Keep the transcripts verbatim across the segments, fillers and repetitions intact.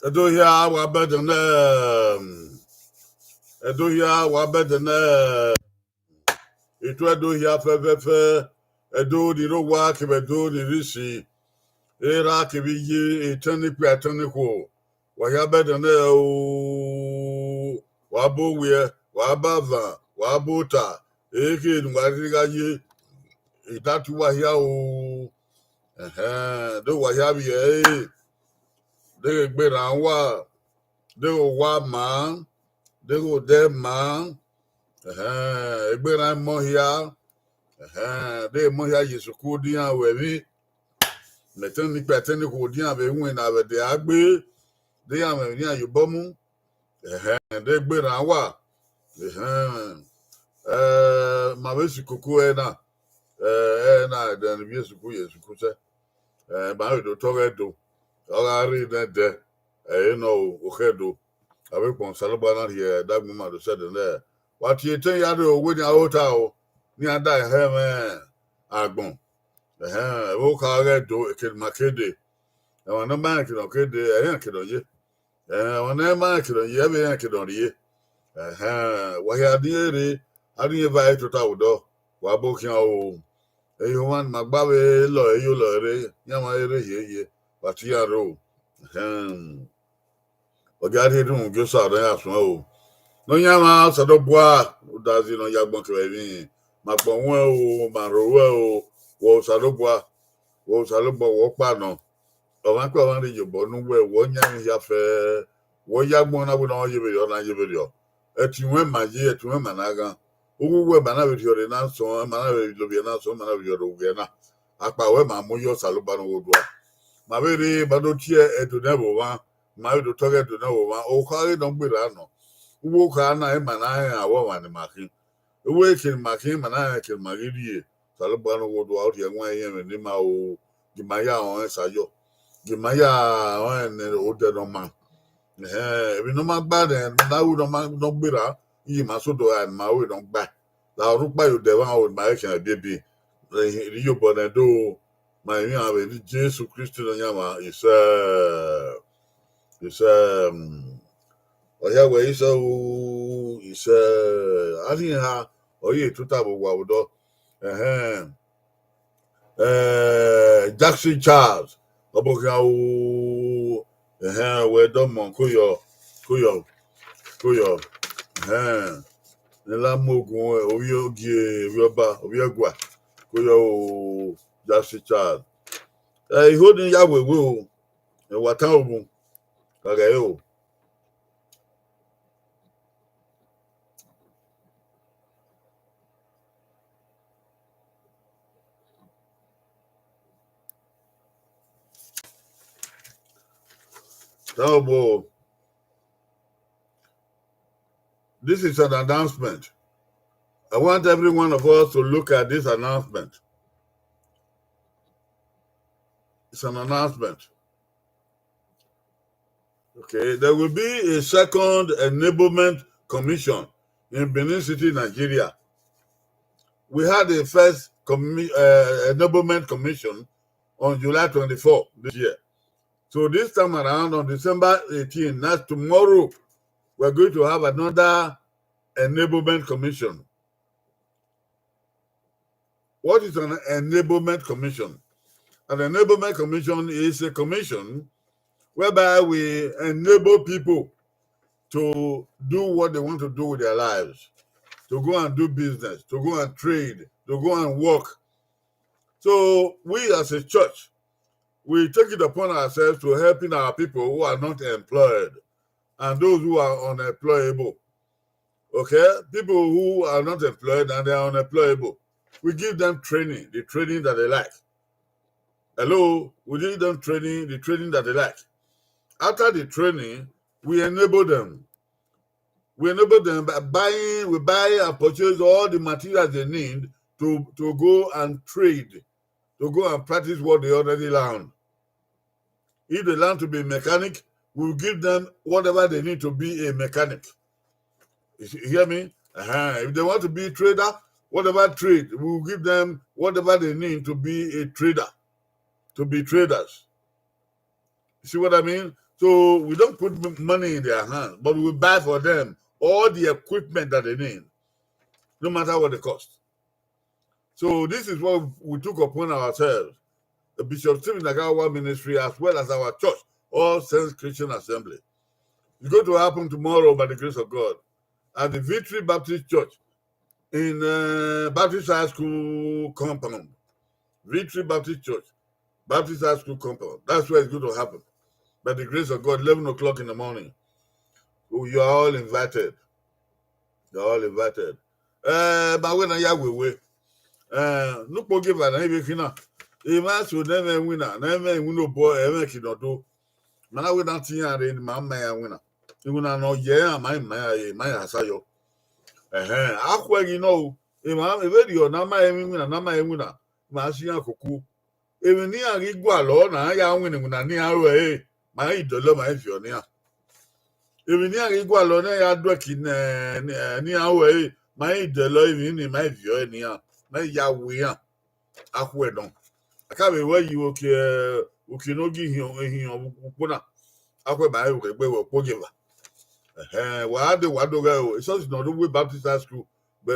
Ẹdo hia wa bẹdẹ nẹ, Ẹdo hia wa bẹdẹ nẹ, etu Ẹdo hia fẹfẹfẹ, Ẹdo ni rre owa kevbe Ẹdo ni rre isi, erha kevbe iye, etẹn ne ikpia, etẹn ne ikhuo, wa hia bẹdẹ nẹ o, wa bu owiẹ, wa bu avan, wa bu ota, ekhọe ne uwa rhirhi gha ye, idatu uwa hia o, ẹhẹn, do wa hia vbiẹ ẹre, deghẹ egbe rran uwa, deghẹ owa ma, deghẹ odẹ ma, ẹhẹn, egbe rran emọ hia, ẹhẹn, deghẹ emọ hia ye sukuru, de iran ru ẹmwẹ, mẹ etẹn ne ikpia, etẹn ne ikhuo, de iran vbe winna vbe ẹdẹ a gbe, de iran mwẹ emwi ne iran ye obọ mu, ẹhẹn, deghẹ egbe rran uwa, ẹhẹn, ẹ, ma vbe si koko ẹre na, ẹ, ẹre na, ẹdẹ ne ivbi esuku ye esuku sẹ, ẹ, ma vbe do tọghe Ẹdo, ọ gha rre nẹdẹ, ẹre nọ o, okhẹ Ẹdo, avbe ukpọn Osanobua na rhie dagbọn ma do sẹ ẹdẹ nẹ, wa tie etẹn ya rre owe ni a ho ta o, ne iran da hẹ mwẹ agbọn, ẹhẹn, ẹvbo kha ghẹ do, eke ne ima ke dee, ẹmwẹ ne ọ ma rẹn eke ne ọ ke dee, ẹ i rẹn eke ne ọ ye. Ẹhẹn, ọmwa ne ẹ ma rẹn eke ne ọ ye, ẹ vbe rẹn eke ne ọ rrie. Ẹhẹn, wa hia rrie rre, a rrie eva ẹre tota vbe odọ, wa bu khian o. Ehọmwa ne ima gba vbe lọ ẹre yo lọ ẹre, iran ma rre hie ye, wa tie iran rre o. Ẹhẹn. Ọ dia rhie erhunmwu gie Osa ne ọ ya suẹn o. Nọyaẹnmwa Osanobua, udazi ne ọ ya agbọn kevbe emwi, ma kpọ ruẹn o, ma rho ruẹ o, wẹ Osanobua, wẹ Osanobua, wẹ ọkpa nọ. Ọmwa kpe ọmwa rre iyobọ ne uwẹ, wẹ ọ yan emwi hia fẹ, wẹ ọ ya agbọn na wẹ ne ọ ye vberriọ, ọ na ye vberriọ. Ẹtin ruẹn ma ye, ẹtin ruẹn ma na ghan. Uwu uwẹ ma na vbe rhiọrre na sọn, ma na vbe lovbiẹ na sọn, ma na vbe rhiọrre ovbiẹ na. Akpa ruẹ ma mu ye Osanobua ne ọ ghe odua. Ma vbe rre, ma do tie Ẹdo nẹ vbe omwa, ma vbe do tọghe Ẹdo nẹ vbe omwa. Okha ghe ne ọ gberra nọ. Uwu okha na, ima na rẹn avbe ọmwa ne ima khin. Uwu eke ne ima khin, ima na rẹn eke ne ima ghi rrie. Osanobua ne ọ ghe odua, ọ rhie ẹwaẹn ye ẹmwẹ ne ima ru, gie ima ya rẹn ọnrẹn sayọ, gie ima ya rẹn ne odẹ ne ọ ma. Ẹhẹn, emwi ne ọ ma gba nẹ, ne a ru ne ọ ma, ne ọ gberra, iye ima sẹ odọ ra ne ima ru ne ọ gba. La ọ rhukpa ye odẹ mwa o, ne ima he khian ebiebi. Rhie iyobọ nẹ do, ma emwi iran vbe ne Jesu Kristi Nọyaẹnmwa, isẹ, isẹ, mm, ọ hia wẹ isẹ o, isẹ, a rhie eha, ọ ye tota vbe owa vbe odọ. Ẹhẹn. Eh, Jackson Charles, ọ bọ khian o, ẹhẹn, wẹ dọmọ, koyọ, koyọ, koyọ, ẹhẹn, ne la mu ogun, ovbi ogie, ovbi ọba, ovbi ẹgua, koyọ o, Jackson Charles. Eh, iho ni ya wewe o, ẹ wa tan ovun, ka ghẹ re o. Now, bro, this is an announcement. I want every one of us to look at this announcement. It's an announcement. Okay, there will be a second enablement commission in Benin City, Nigeria. We had the first commi-, uh, enablement commission on July twenty-fourth this year. So this time around, on December eighteenth, that's tomorrow, we're going to have another enablement commission. What is an enablement commission? An enablement commission is a commission whereby we enable people to do what they want to do with their lives, to go and do business, to go and trade, to go and work. So we as a church, we take it upon ourselves to helping our people who are not employed and those who are unemployable. Okay, people who are not employed and they are unemployable, we give them training, the training that they like. Hello, we give them training, the training that they like. After the training, we enable them. We enable them by buying, we buy and purchase all the materials they need to, to go and trade, to go and practice what they already learn. If they learn to be a mechanic, we will give them whatever they need to be a mechanic. You see- you hear me? Uh-huh. If they want to be a trader, whatever trade, we will give them whatever they need to be a trader, to be traders. You see what I mean? So we don't put m- money in their hands, but we buy for them all the equipment that they need, no matter what the cost. So this is what we took upon ourselves, the Bishop Stephen Nakawa Ministry, as well as our church, All Saints Christian Assembly. It's going to happen tomorrow by the grace of God at the Victory Baptist Church in uh, Baptist High School compound. Victory Baptist Church, Baptist High School compound. That's where it's going to happen by the grace of God, eleven o'clock in the morning. So you are all invited. You are all invited. Eh, ma wẹ na ya wewe. Eh, nukpo geva na ive khina. Emwa so ne ẹmwẹ winna, ne ẹmwẹ winna obọ, ẹmwẹ ki nọ do. Ma na wẹ na ti iran rre, ma ma iran winna. Iwinna ne ọ yẹ iran, ma ma iran, ma iran sa yọ. Ẹhẹn, a khuẹ ghi nọ o. Emwa vberriọ ne a ma iran winna, ne a ma iran winna, ma si iran koko. Emwi ne iran ghi gualọ na ya winna iwinna ne iran ru ẹre, ma i dọlọ, ma i viọ ne iran. Emwi ne iran ghi gualọ ne ya duẹki ne ne iran ru ẹre, ma i dọlọ, emwi ni ma i viọ ne iran, ma i ya wu iran. A khuẹ nọ. A ka vbe wẹ yi vbe uki, uki ne ọ ghi hin hin ukpo na. A khuẹ ma rẹn vbe egbe vbe okpogeva. Ẹhẹn, wa dee, wa do ghẹ o. Esọsi nọ rre uwu Baptist High School, vbe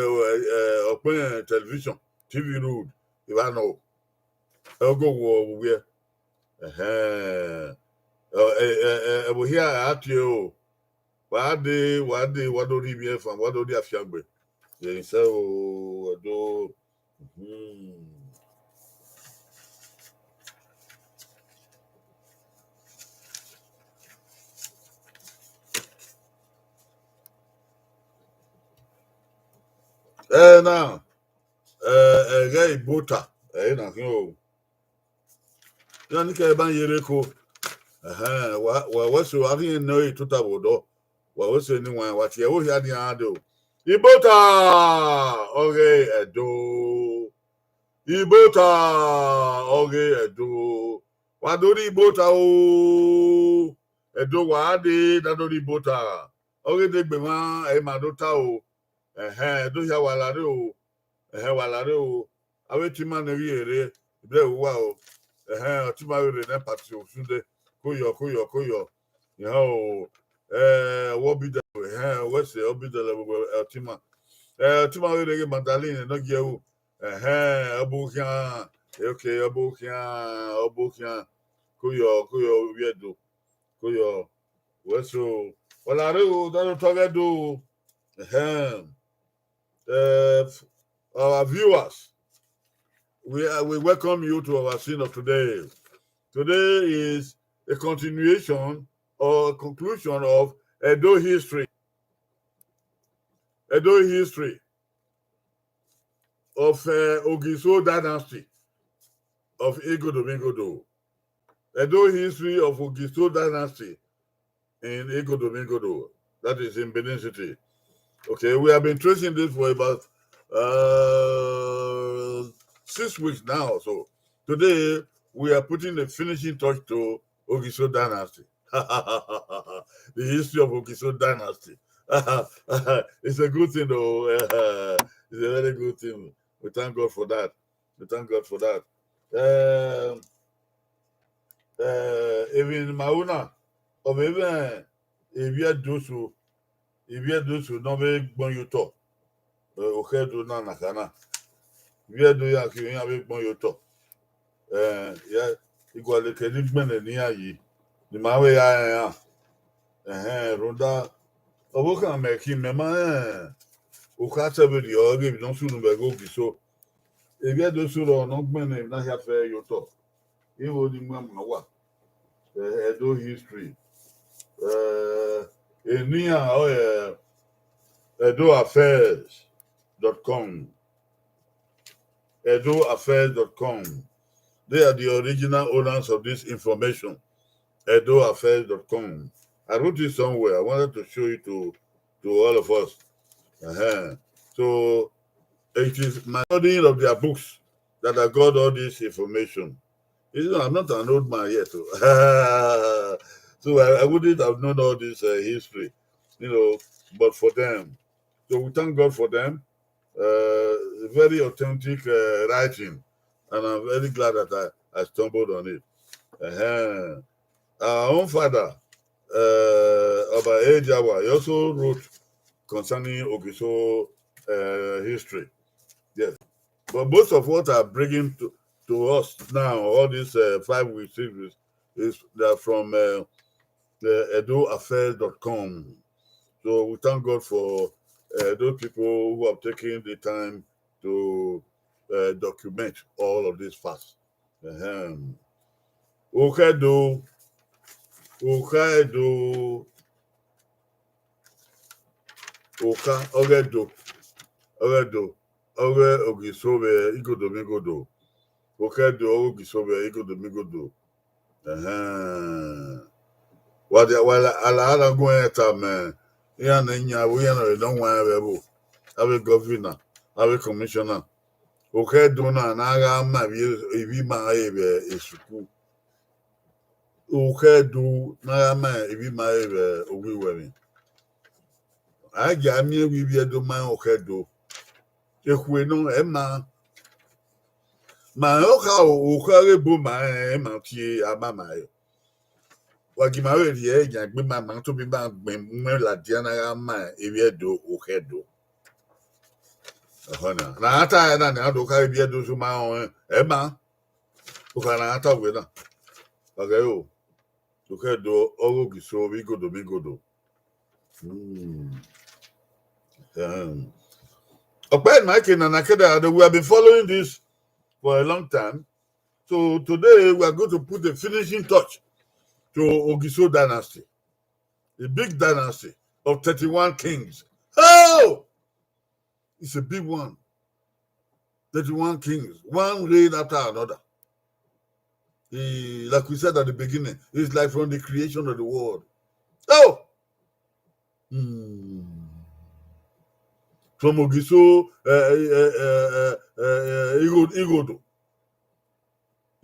ọkpẹn television, T V Road, evba nọ. Ẹ go wọ vbe uwiẹ. Ẹhẹn. Ẹ, ẹ, ẹ, ẹ, ẹvbo hia a tie o. Wa dee, wa dee, wa do rhie ivbi ẹfan, wa do rhie afiangbe. Ye sẹ o, Ẹdo. Mhm. Ẹ na, ẹ, ẹghẹ Ibota, ẹ na khian o. Iran ni kẹ ban ye rre ko. Ẹhẹn, wa, wa wẹ so, a ghi nọ ẹre tota vbe odọ. Wa wẹ so ni wa, wa tie ẹvbo hia ni a do. Ibota, ọghe Ẹdo. Ibota, ọghe Ẹdo. Wa do rhie Ibota o. Ẹdo wa dee, da do rhie Ibota. Ọghe degbe mwa, ẹ ma do ta o. Ẹhẹn, Ẹdo hia wa la rre o. Ẹhẹn, wa la rre o. Avbe tima ne ghi rre, ibrẹ uwa o. Ẹhẹn, ọtima vbe rre ne pati osunde. Koyọ, koyọ, koyọ. Ẹhẹn o. Ẹ, wọ bi dẹ, ẹhẹn, wẹ sẹ, ọ bi dẹ lẹ vbe ọtima. Ẹ, ọtima vbe rre ghe Magdalene, nọ gie ru. Ẹhẹn, ọ bu khian. Okay, ọ bu khian, ọ bu khian. Koyọ, koyọ, ovbi Ẹdo. Koyọ, wẹ so. Wa la rre o, da do ta ọghe Ẹdo. Ẹhẹn. Uh, our viewers, we, uh, we welcome you to our scene of today. Today is a continuation or a conclusion of Edo history. Edo history of uh, Ogiso dynasty of Igodo Mingodo. Edo history of Ogiso dynasty in Igodo Mingodo, that is in Benin City. Okay, we have been tracing this for about uh, six weeks now. So today we are putting the finishing touch to Ogiso dynasty. The history of Ogiso dynasty. It's a good thing, though. It's a very good thing. We thank God for that. We thank God for that. Um, uh, even Mauna, or even if you do so, if you do so, no be gbọn ye otọ. Eh, okhe do na na kana. Ivbi Ẹdo ya ke iran vbe gbọn ye otọ. Eh, ya, igualeke ni gbẹnnẹ ne iran yi, ne ima vbe ya rẹn iran. Ẹhẹn, rhunmwuda, ọvbokhan mẹ khin, mẹ ma rẹn okha sẹ vberriọ, ọ ghe emwi ne ọ sunu vbe ẹghẹ Ogiso. Ivbi Ẹdo sunu ne ọ gbẹnnẹ emwi na hia fẹ ye otọ. Igho ni mu ẹmwẹ uwa. Eh, Edo history. Eh, eni iran ọre, Edo Affairs dot com. Edo Affairs dot com. They are the original owners of this information. Edo Affairs dot com. I wrote it somewhere. I wanted to show it to, to all of us. Uh-huh. So it is my studying of their books that I got all this information. You know, I'm not an old man yet. Oh. So I, I wouldn't have known all this uh, history, you know, but for them. So we thank God for them. Uh, very authentic uh, writing. And I'm very glad that I, I stumbled on it. Uh-huh. Our own father, uh, Oba Ejiawa, he also wrote concerning Ogiso uh, history. Yes. But most of what are bringing to, to us now, all these uh, five weeks, six weeks, is they're from uh, uh, edo affairs dot com. So we thank God for uh, those people who have taken the time to uh, document all of these facts. Uh-huh. Okha Edo, Okha Edo, Okha, Ọghe Edo, Ọghe Edo, Ọghe Ogiso vbe igodo vbe igodo. Okha Edo, Ọghe Ogiso vbe igodo vbe igodo. Ẹhẹn. Wa dia, wa la, a la, a la gu ẹn ta mẹ, iran ne yan, avbe iran ne ọ wan vbe ẹvbo, avbe governor, avbe commissioner. Okha Edo na, ne a gha ma emwi, emwi ima ẹre vbe esuku. Okha Edo na gha ma emwi ima ẹre vbe owiwẹmwi. A gia miẹn wẹ ivbi Ẹdo ma rẹn Okha Edo. Ekhue nọ, ẹ ma. Ma rẹn okha, okha ghe ebo ma rẹn, ẹ ma tie a ma ma rẹn. Wa gi ma vbe rhie yan egbe ma, ma tobọ ima gbẹn mu ladian na gha ma emwi Ẹdo, Okha Edo. Ọhọ na. Na a ta ẹre na, ne a do kha emwi Ẹdo so ma rẹn, ẹ ma. Okha na a ta wẹ na. Wa ghẹ o. Okha Edo, Ọghe Ogiso vbe igodo vbe igodo. Hmm. Um, Okpẹ Mike na na kẹdẹ, we have been following this for a long time. So today we are going to put the finishing touch to Ogiso dynasty, a big dynasty of thirty-one kings. Oh! It's a big one. Thirty-one kings, one reign after another. He, like we said at the beginning, it's like from the creation of the world. Oh! Hmm. From Ogiso, uh, uh, uh, uh, uh, Igo-, Igodo.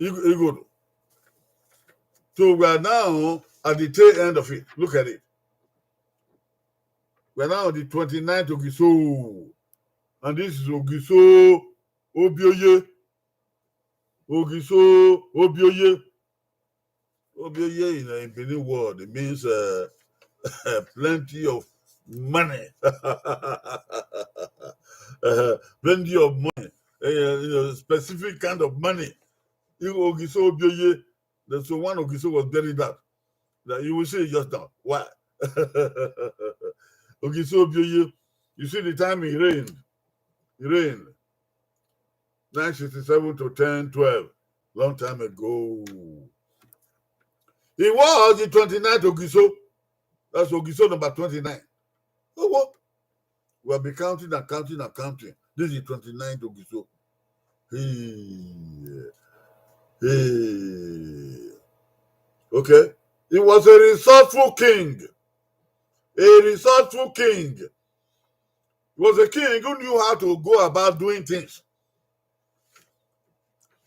Igo-, Igodo. So we are now at the tail end of it. Look at it. We are now on the twenty-ninth Ogiso. And this is Ogiso Obioye. Ogiso Obioye. Obioye in, uh, in Benin word, it means uh, plenty of money. Uh, plenty of money. Uh, you know, specific kind of money. You Ogiso Obioye, there's so one Ogiso was buried that. That you will see it just now. Why? Ogiso Obioye, you see the time he reigned. He reigned. nine sixty-seven to ten twelve, long time ago. He was the twenty-ninth Ogiso. That's Ogiso number twenty-nine. Oh, what? We'll be counting and counting and counting. This is twenty-ninth Ogiso. He, he. Okay. He was a resourceful king. A resourceful king. He was a king who knew how to go about doing things.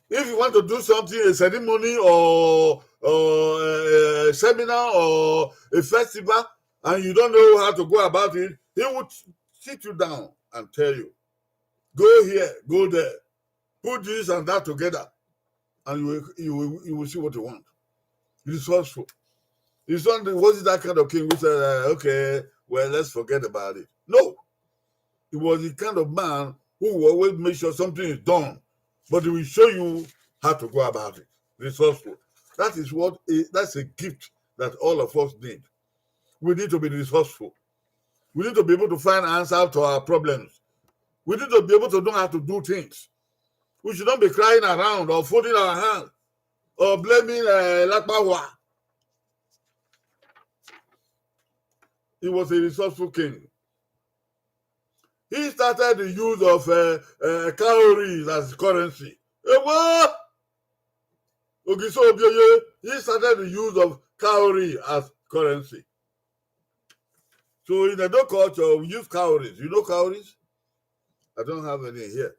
If you want to do something, a ceremony or, or a seminar or a festival, and you don't know how to go about it, he would sit you down and tell you, "Go here, go there, put this and that together, and you will, you will, you will see what you want." Resourceful. He's not, wasn't that kind of king who said, uh, "Okay, well, let's forget about it." No. He was the kind of man who will always make sure something is done, but he will show you how to go about it. Resourceful. That is what a, that's a gift that all of us need. We need to be resourceful. We need to be able to find answers to our problems. We need to be able to know how to do things. We should not be crying around or folding our hands or blaming uh, Lakpawa. He was a resourceful king. He started the use of uh, uh, cowries as currency. Ewo! Ogiso Obioye, he started the use of cowrie as currency. So in Edo culture, we use cowries. You know cowries? I don't have any here.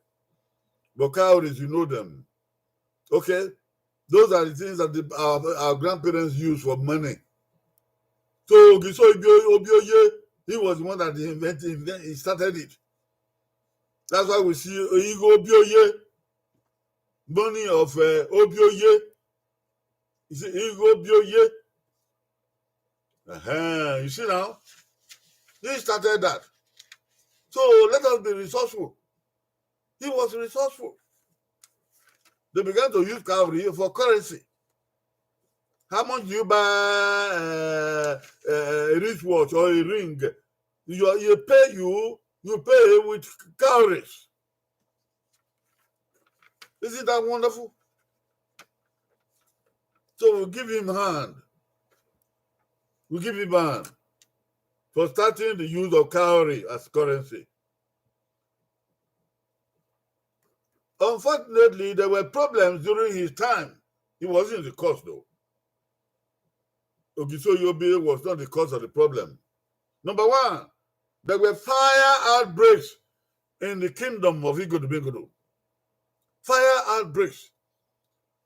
But cowries, you know them. Okay? Those are the things that the, our, our grandparents used for money. So Ogiso Obio- Obioye, he was the one that invented, invent, he started it. That's why we see Igho Obioye, money of uh, Obioye. You see, Igho Obioye. Uh-huh. You see now? He started that. So let us be resourceful. He was resourceful. They began to use cowrie for currency. How much do you buy uh, uh, a wristwatch or a ring? You, you pay you, you pay with cowries. Isn't that wonderful? So we give him hand. We give him hand for starting the use of cowrie as currency. Unfortunately, there were problems during his time. He wasn't the cause, though. Ogiso Obioye was not the cause of the problem. Number one, there were fire outbreaks in the kingdom of Igodo Bingodo. Fire outbreaks.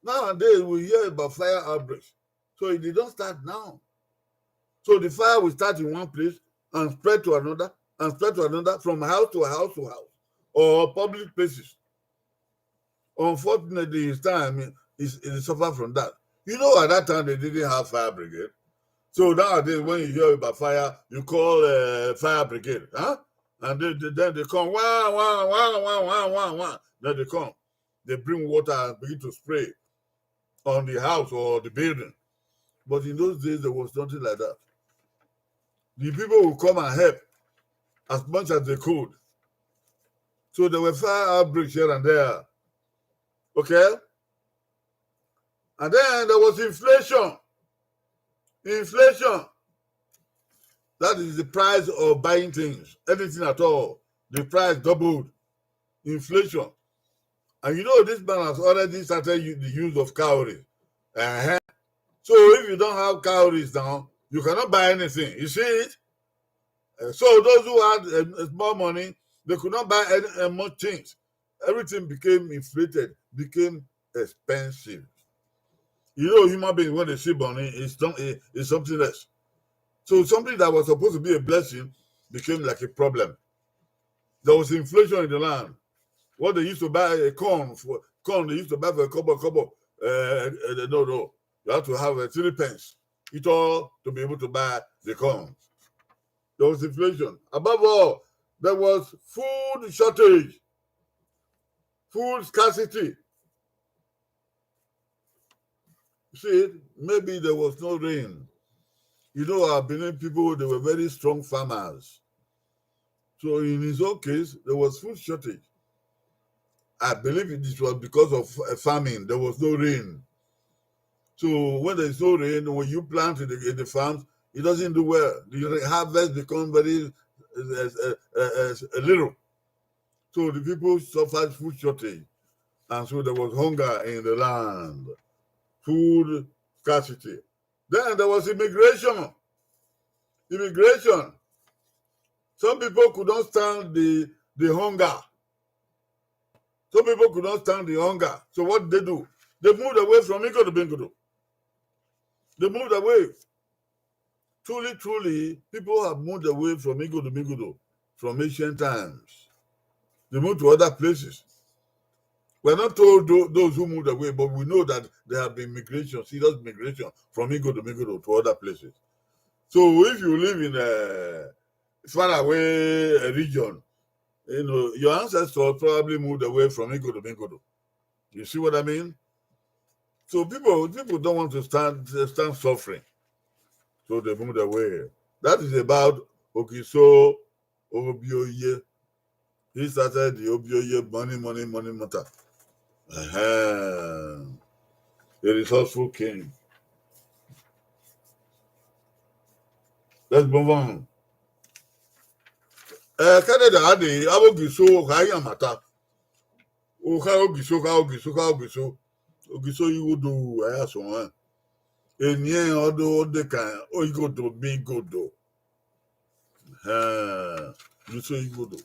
Nowadays, we hear about fire outbreaks. So it did not start now. So the fire will start in one place and spread to another and spread to another from house to house to house or public places. Unfortunately, his time is he suffer from that. You know, at that time they didn't have fire brigade. So nowadays, when you hear about fire, you call uh, fire brigade, huh? And they, they, then they come, wah, wah, wah, wah, wah, wah, wah. Then they come. They bring water and begin to spray on the house or the building. But in those days, there was nothing like that. The people would come and help as much as they could. So there were fire outbreaks here and there. Okay? And then there was inflation. Inflation. That is the price of buying things, anything at all. The price doubled. Inflation. And you know, this man has already started u- the use of cowries. Uh-huh. So if you don't have cowries now, you cannot buy anything. You see it? Uh, so those who had uh, uh, small money, they could not buy any uh, much things. Everything became inflated, became expensive. You know, human beings, when they see money, it's, some, it- it's something else. So something that was supposed to be a blessing became like a problem. There was inflation in the land. What they used to buy a corn for, corn they used to buy for a kobo kobo. Uh, uh, no, no. You have to have a three pence it all to be able to buy the corn. There was inflation. Above all, there was food shortage, food scarcity. See, maybe there was no rain. You know, our Benin people, they were very strong farmers. So in his own case, there was food shortage. I believe this was because of uh, famine. There was no rain. So when there is no rain, when you plant in the, in the farms, it doesn't do well. The harvest becomes very uh, uh, uh, uh, little. So the people suffered food shortage. And so there was hunger in the land, food scarcity. Then there was immigration. Immigration. Some people could not stand the, the hunger. Some people could not stand the hunger. So what did they do? They moved away from Igodo Bingodo. They moved away. Truly, truly, people have moved away from Igodo Bingodo from ancient times. They moved to other places. We're not told tho- those who moved away, but we know that there have been migration, serious migration from Igodo Bingodo to other places. So if you live in a faraway uh, region, you know, your ancestors probably moved away from Igodo Bingodo. You see what I mean? So people people don't want to stand stand suffering. So they moved away. That is about Ogiso Obioye. He started the Obioye money, money, money matter. Uh-huh. A resourceful king. Let's move on. Ẹkẹdẹdẹ a de avbe Ogiso kha yan mata. Okha Ogiso, kha Ogiso, kha Ogiso. Ogiso igho do ru, ẹ ya sẹ ọnrẹn. Eni ẹnrẹn ọ do, ọ de kan, igho do, mi igho do. Hẹn, Ogiso igho do.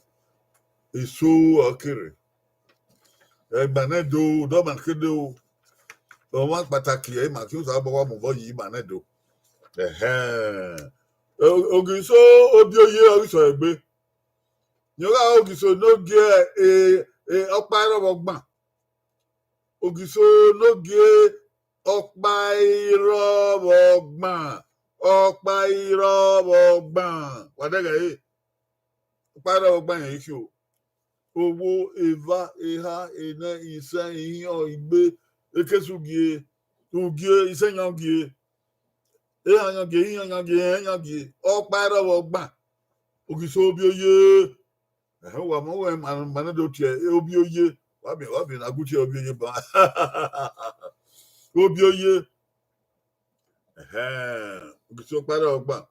Eso ọ kere. Ẹgba nẹ do, dọma ke do. Ọmwa kpataki ẹ ma ki Osanobua wa mu obọ yi ima nẹ do. Ẹhẹn. O-, Ogiso Obioye ọ ghi sẹ egbe. Yọ gha Ogiso ne ogie, e, e, ọkpa ẹrọ vbe ọgban. Ogiso ne ogie ọkpa ẹrọ vbe ọgban. Ọkpa ẹrọ vbe ọgban. Wa dẹghẹ ẹre. Ọkpa ẹrọ vbe ọgban yẹn i khin o. Owo, eva, eha, enẹ, isẹn, ihiọn, igbe, ekesu gie, ugie, isẹn yan gie, eha yan gie, ihiọn yan gie, ẹnrẹn yan gie, ọkpa ẹrọ vbe ọgban. Ogiso Obioye. Ẹhẹn, wa mọ wẹ ma, ma ne do tie Obioye. Wa miẹn, wa miẹn ne a gu tie Obioye ban. Obioye. Ẹhẹn, Ogiso ọkpa ẹrọ vbe ọgban.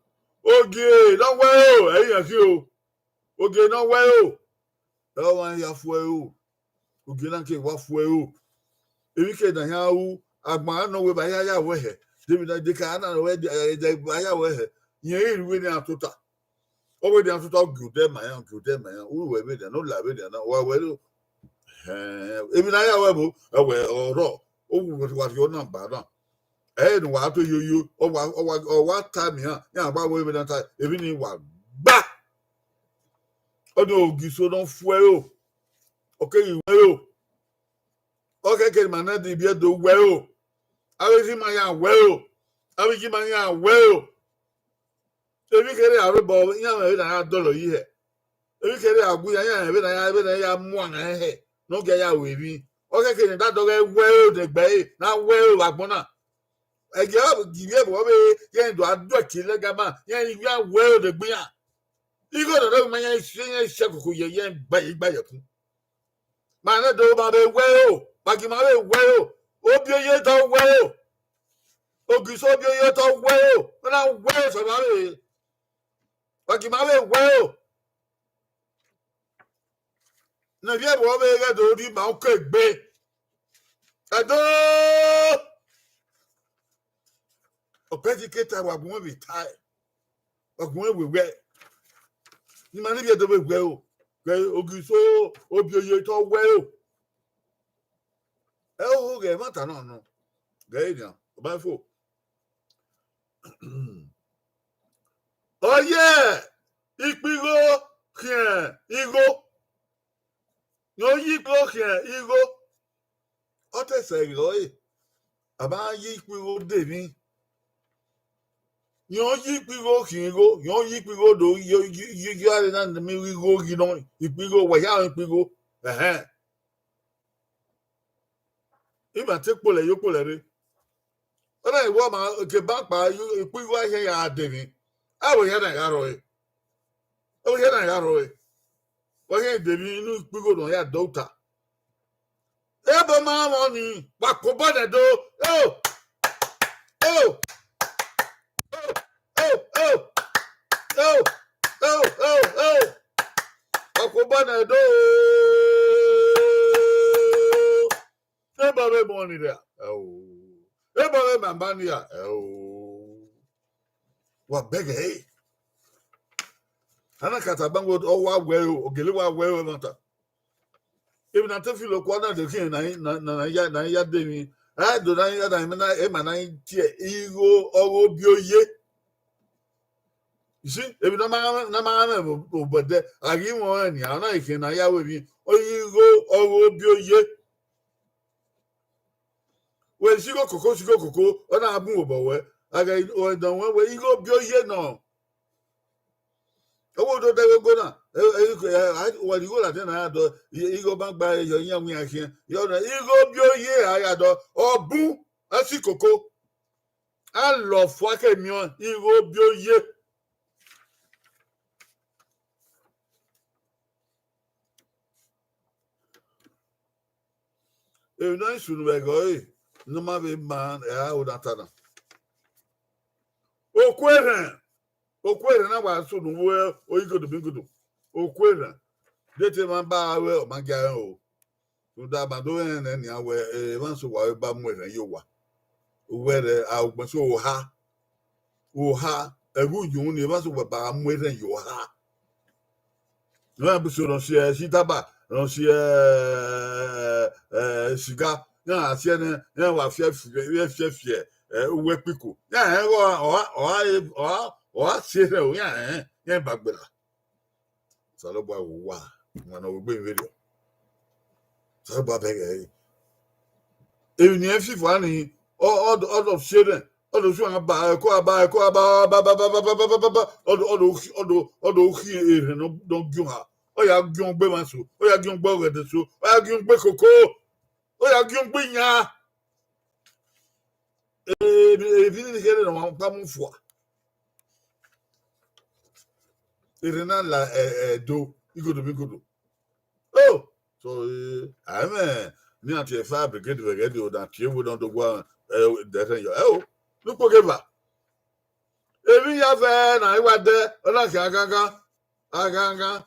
Ogie ne ọ wẹ o, ẹ i yan khin o. Ogie ne ọ wẹ o, ẹ ọmwa ya fu ẹre o. Ogie na ke wa fu ẹre o. Emwi ke na hia ru, agbọn a nọ wẹ ba ya ya wẹ hẹ. David na de ka na wẹ de, de ba ya wẹ hẹ. Yẹn i ru vbene iran tota. Ọ wẹ de iran tota, ọ gie odẹ ma iran, ọ gie odẹ ma iran. U wẹ vbene, ne u la vbene na, wa wẹ ro. Hẹn, emwi ne a ya wẹ vbo, ẹ wẹ ọrọ, u wa rhie ọna ba na. Ẹ ne wa to yoyo, ọ wa, ọ wa, ọ wa ta miẹn iran, iran gba wẹ vbene a ta, emwi ni wa gba. Ọ de Ogiso ne ọ fu ẹre o, ọ keghi wẹ ẹre o. Ọ kẹkẹ ma nẹ de ibiẹ do wẹ ẹre o. Avbe ezi ma ya wẹ ẹre o. Avbe iji ma ya wẹ ẹre o. Emwi kherhe a rre obọ, iran mwẹ vbene a ya dọlọ yi hẹ. Emwi kherhe a gu iran, iran mwẹ vbene a ya, vbene a ya mu anga hẹ, ne ọ gia ya ru emwi. Ọ kẹkẹ ne da dọghe wẹ ẹre odẹ gbe ẹre, ne a wẹ ẹre vbe agbọn na. Ẹgie ọ gie ivbi ẹvbo ọvbehe, iran do a do ẹki lẹga ma, iran i wia wẹ ẹre odẹ gbe iran. Igho nọ dọghe ma, iran i si, iran i si ẹkoko ye, iran gba ye, gba ye ẹkun. Ma nẹ do ma vbe wẹ ẹre o, ma gie ma vbe wẹ ẹre o, Obioye tọ wẹ ẹre o, Ogiso Obioye tọ wẹ ẹre o, ọ na wẹ ẹre sẹ ma vbe, ma gie ma vbe wẹ ẹre o. Ne ivbi ẹvbo ọvbehe ghẹ do rhie ima uko egbe. Ẹdo! Ọpẹtikẹta wa gu mwẹ vbe tae, wa gu mwẹ wẹ wẹ. Ne ima ne ivbi Ẹdo vbe wẹ ẹre o, wẹ Ogiso Obioye tọ wẹ ẹre o. Ẹ ho ghẹ ẹmwata nọ nọ, ghẹ ẹre nian, ọ ma fo. Ọ ye ikpigho khian igho. Yẹn ọ ye ikpigho khian igho. Ọ te sẹ ghe ọre, a ma ye ikpigho de emwi. Yẹn ọ ye ikpigho khian igho, yẹn ọ ye ikpigho do ye, ye, ye, ye ghare na ne emwi igho ghi nọ, ikpigho, wa hia ikpigho. Ẹhẹn. Ima te kpolẹ ye okpolẹ rre. Ọ na wẹ ọma ke ba kpa ikpigho a hia ya de emwi. Avbe hia na gha rrọọ re. Avbe hia na gha rrọọ re. Wa hia de emwi inu ikpigho ne ọ ya dọ uta. Ebo ma mwẹ ọnii, wa kobọ nẹ do. Eo! Eo! Eo! Eo! Eo! Eo! Eo! Eo! Wa kobọ nẹ do. Ebo vbe emọ ni ra? Ẹo. Ebo vbe mama ni ra? Ẹo. Wa bẹghe ẹre. A na ka tama wẹ ọ wa wẹ ẹre o, ọ gele wa wẹ ẹre ẹmwata. Emwi ne a te filo okua na de khian na, na, na, na ya, na ya de emwi. A do na ya na, emwi na, ema na tie igho ọghe Obioye. You see, emwi ne a ma, ne a ma mwẹ vbe obọ ẹdẹ, a ghi mwẹ ọnrẹn nia, ọ na khian na ya ru emwi. Ọ ye igho ọghe Obioye. Wẹ si igho koko, si igho koko, ọ na bun obọ wẹ. A ghe ọ dọn wẹ wẹ igho Obioye nọ. Ọ wo do dẹ igho na, ẹ, ẹ, ẹ, a, wa ni igho ladian na ya dọ, i-, igho ma gba ẹre yọ, iran wian khian. Yọ na, igho Obioye a ya dọ, ọ bun, a si koko. A lọ fua ke miẹn igho Obioye. Emwi ne ọ sunu vbe ẹghẹ ọre, ne ọ ma vbe ma ẹre aro na ta na. Okuerhẹn, okuerhẹn na wa sunu vbe oyigodo migodo. Okuerhẹn, de te emwa ba ru ẹre, ọ ma gia rẹn o. Rhunmwuda ma do rẹn nẹ nian wẹ, emwa so wa ba mu erhẹn ye owa. Uwẹ rẹ a ugbẹn so oha. Oha, ẹghẹ uyunmwu ni emwa so wa ba mu erhẹn ye oha. Iran bu so rhọnsiẹ si taba, rhọnsiẹ, eh, siga, iran gha siẹ nẹ, iran wa fiẹ fiẹ, fiẹ fiẹ, eh, uwu ẹkpiko. Iran rẹn ghe ọra, ọra, ọra, ọra, ọra si erhẹn o, iran rẹn, iran ba gbera. Osanobua vbe owa, ọmwa ne ọ vbe egbe vberriọ. Osanobua bẹghe ẹre. Emwi ne iran fi fua ni, ọ, ọ, ọ do si erhẹn, ọ do suẹn ba, ẹko a ba, ẹko a ba, ba, ba, ba, ba, ba, ba, ba, ba, ọ do, ọ do, ọ do, ọ do khin erhẹn nọ, nọ giọnmwa. Ọ ya giọn gbe emwa eso, ọ ya giọn gbe ọghẹdẹ eso, ọ ya giọn gbe koko, ọ ya giọn gbe iyan. Emwi, emwi ni kherhe ne ọmwa ọkpa mu fua. Erhẹn na la, eh, eh, do, igodo vbe igodo. Oh, so, eh, a mwẹ ne iran tie fire brigade vbe ẹghẹ de, ọ na tie ewu ne ọ do gua, eh, dẹrhẹ yọ. Ẹ o, ne ukpoghe eva. Emwi ya vẹ na i wa dẹ, ọ na khian gangan, a gangan.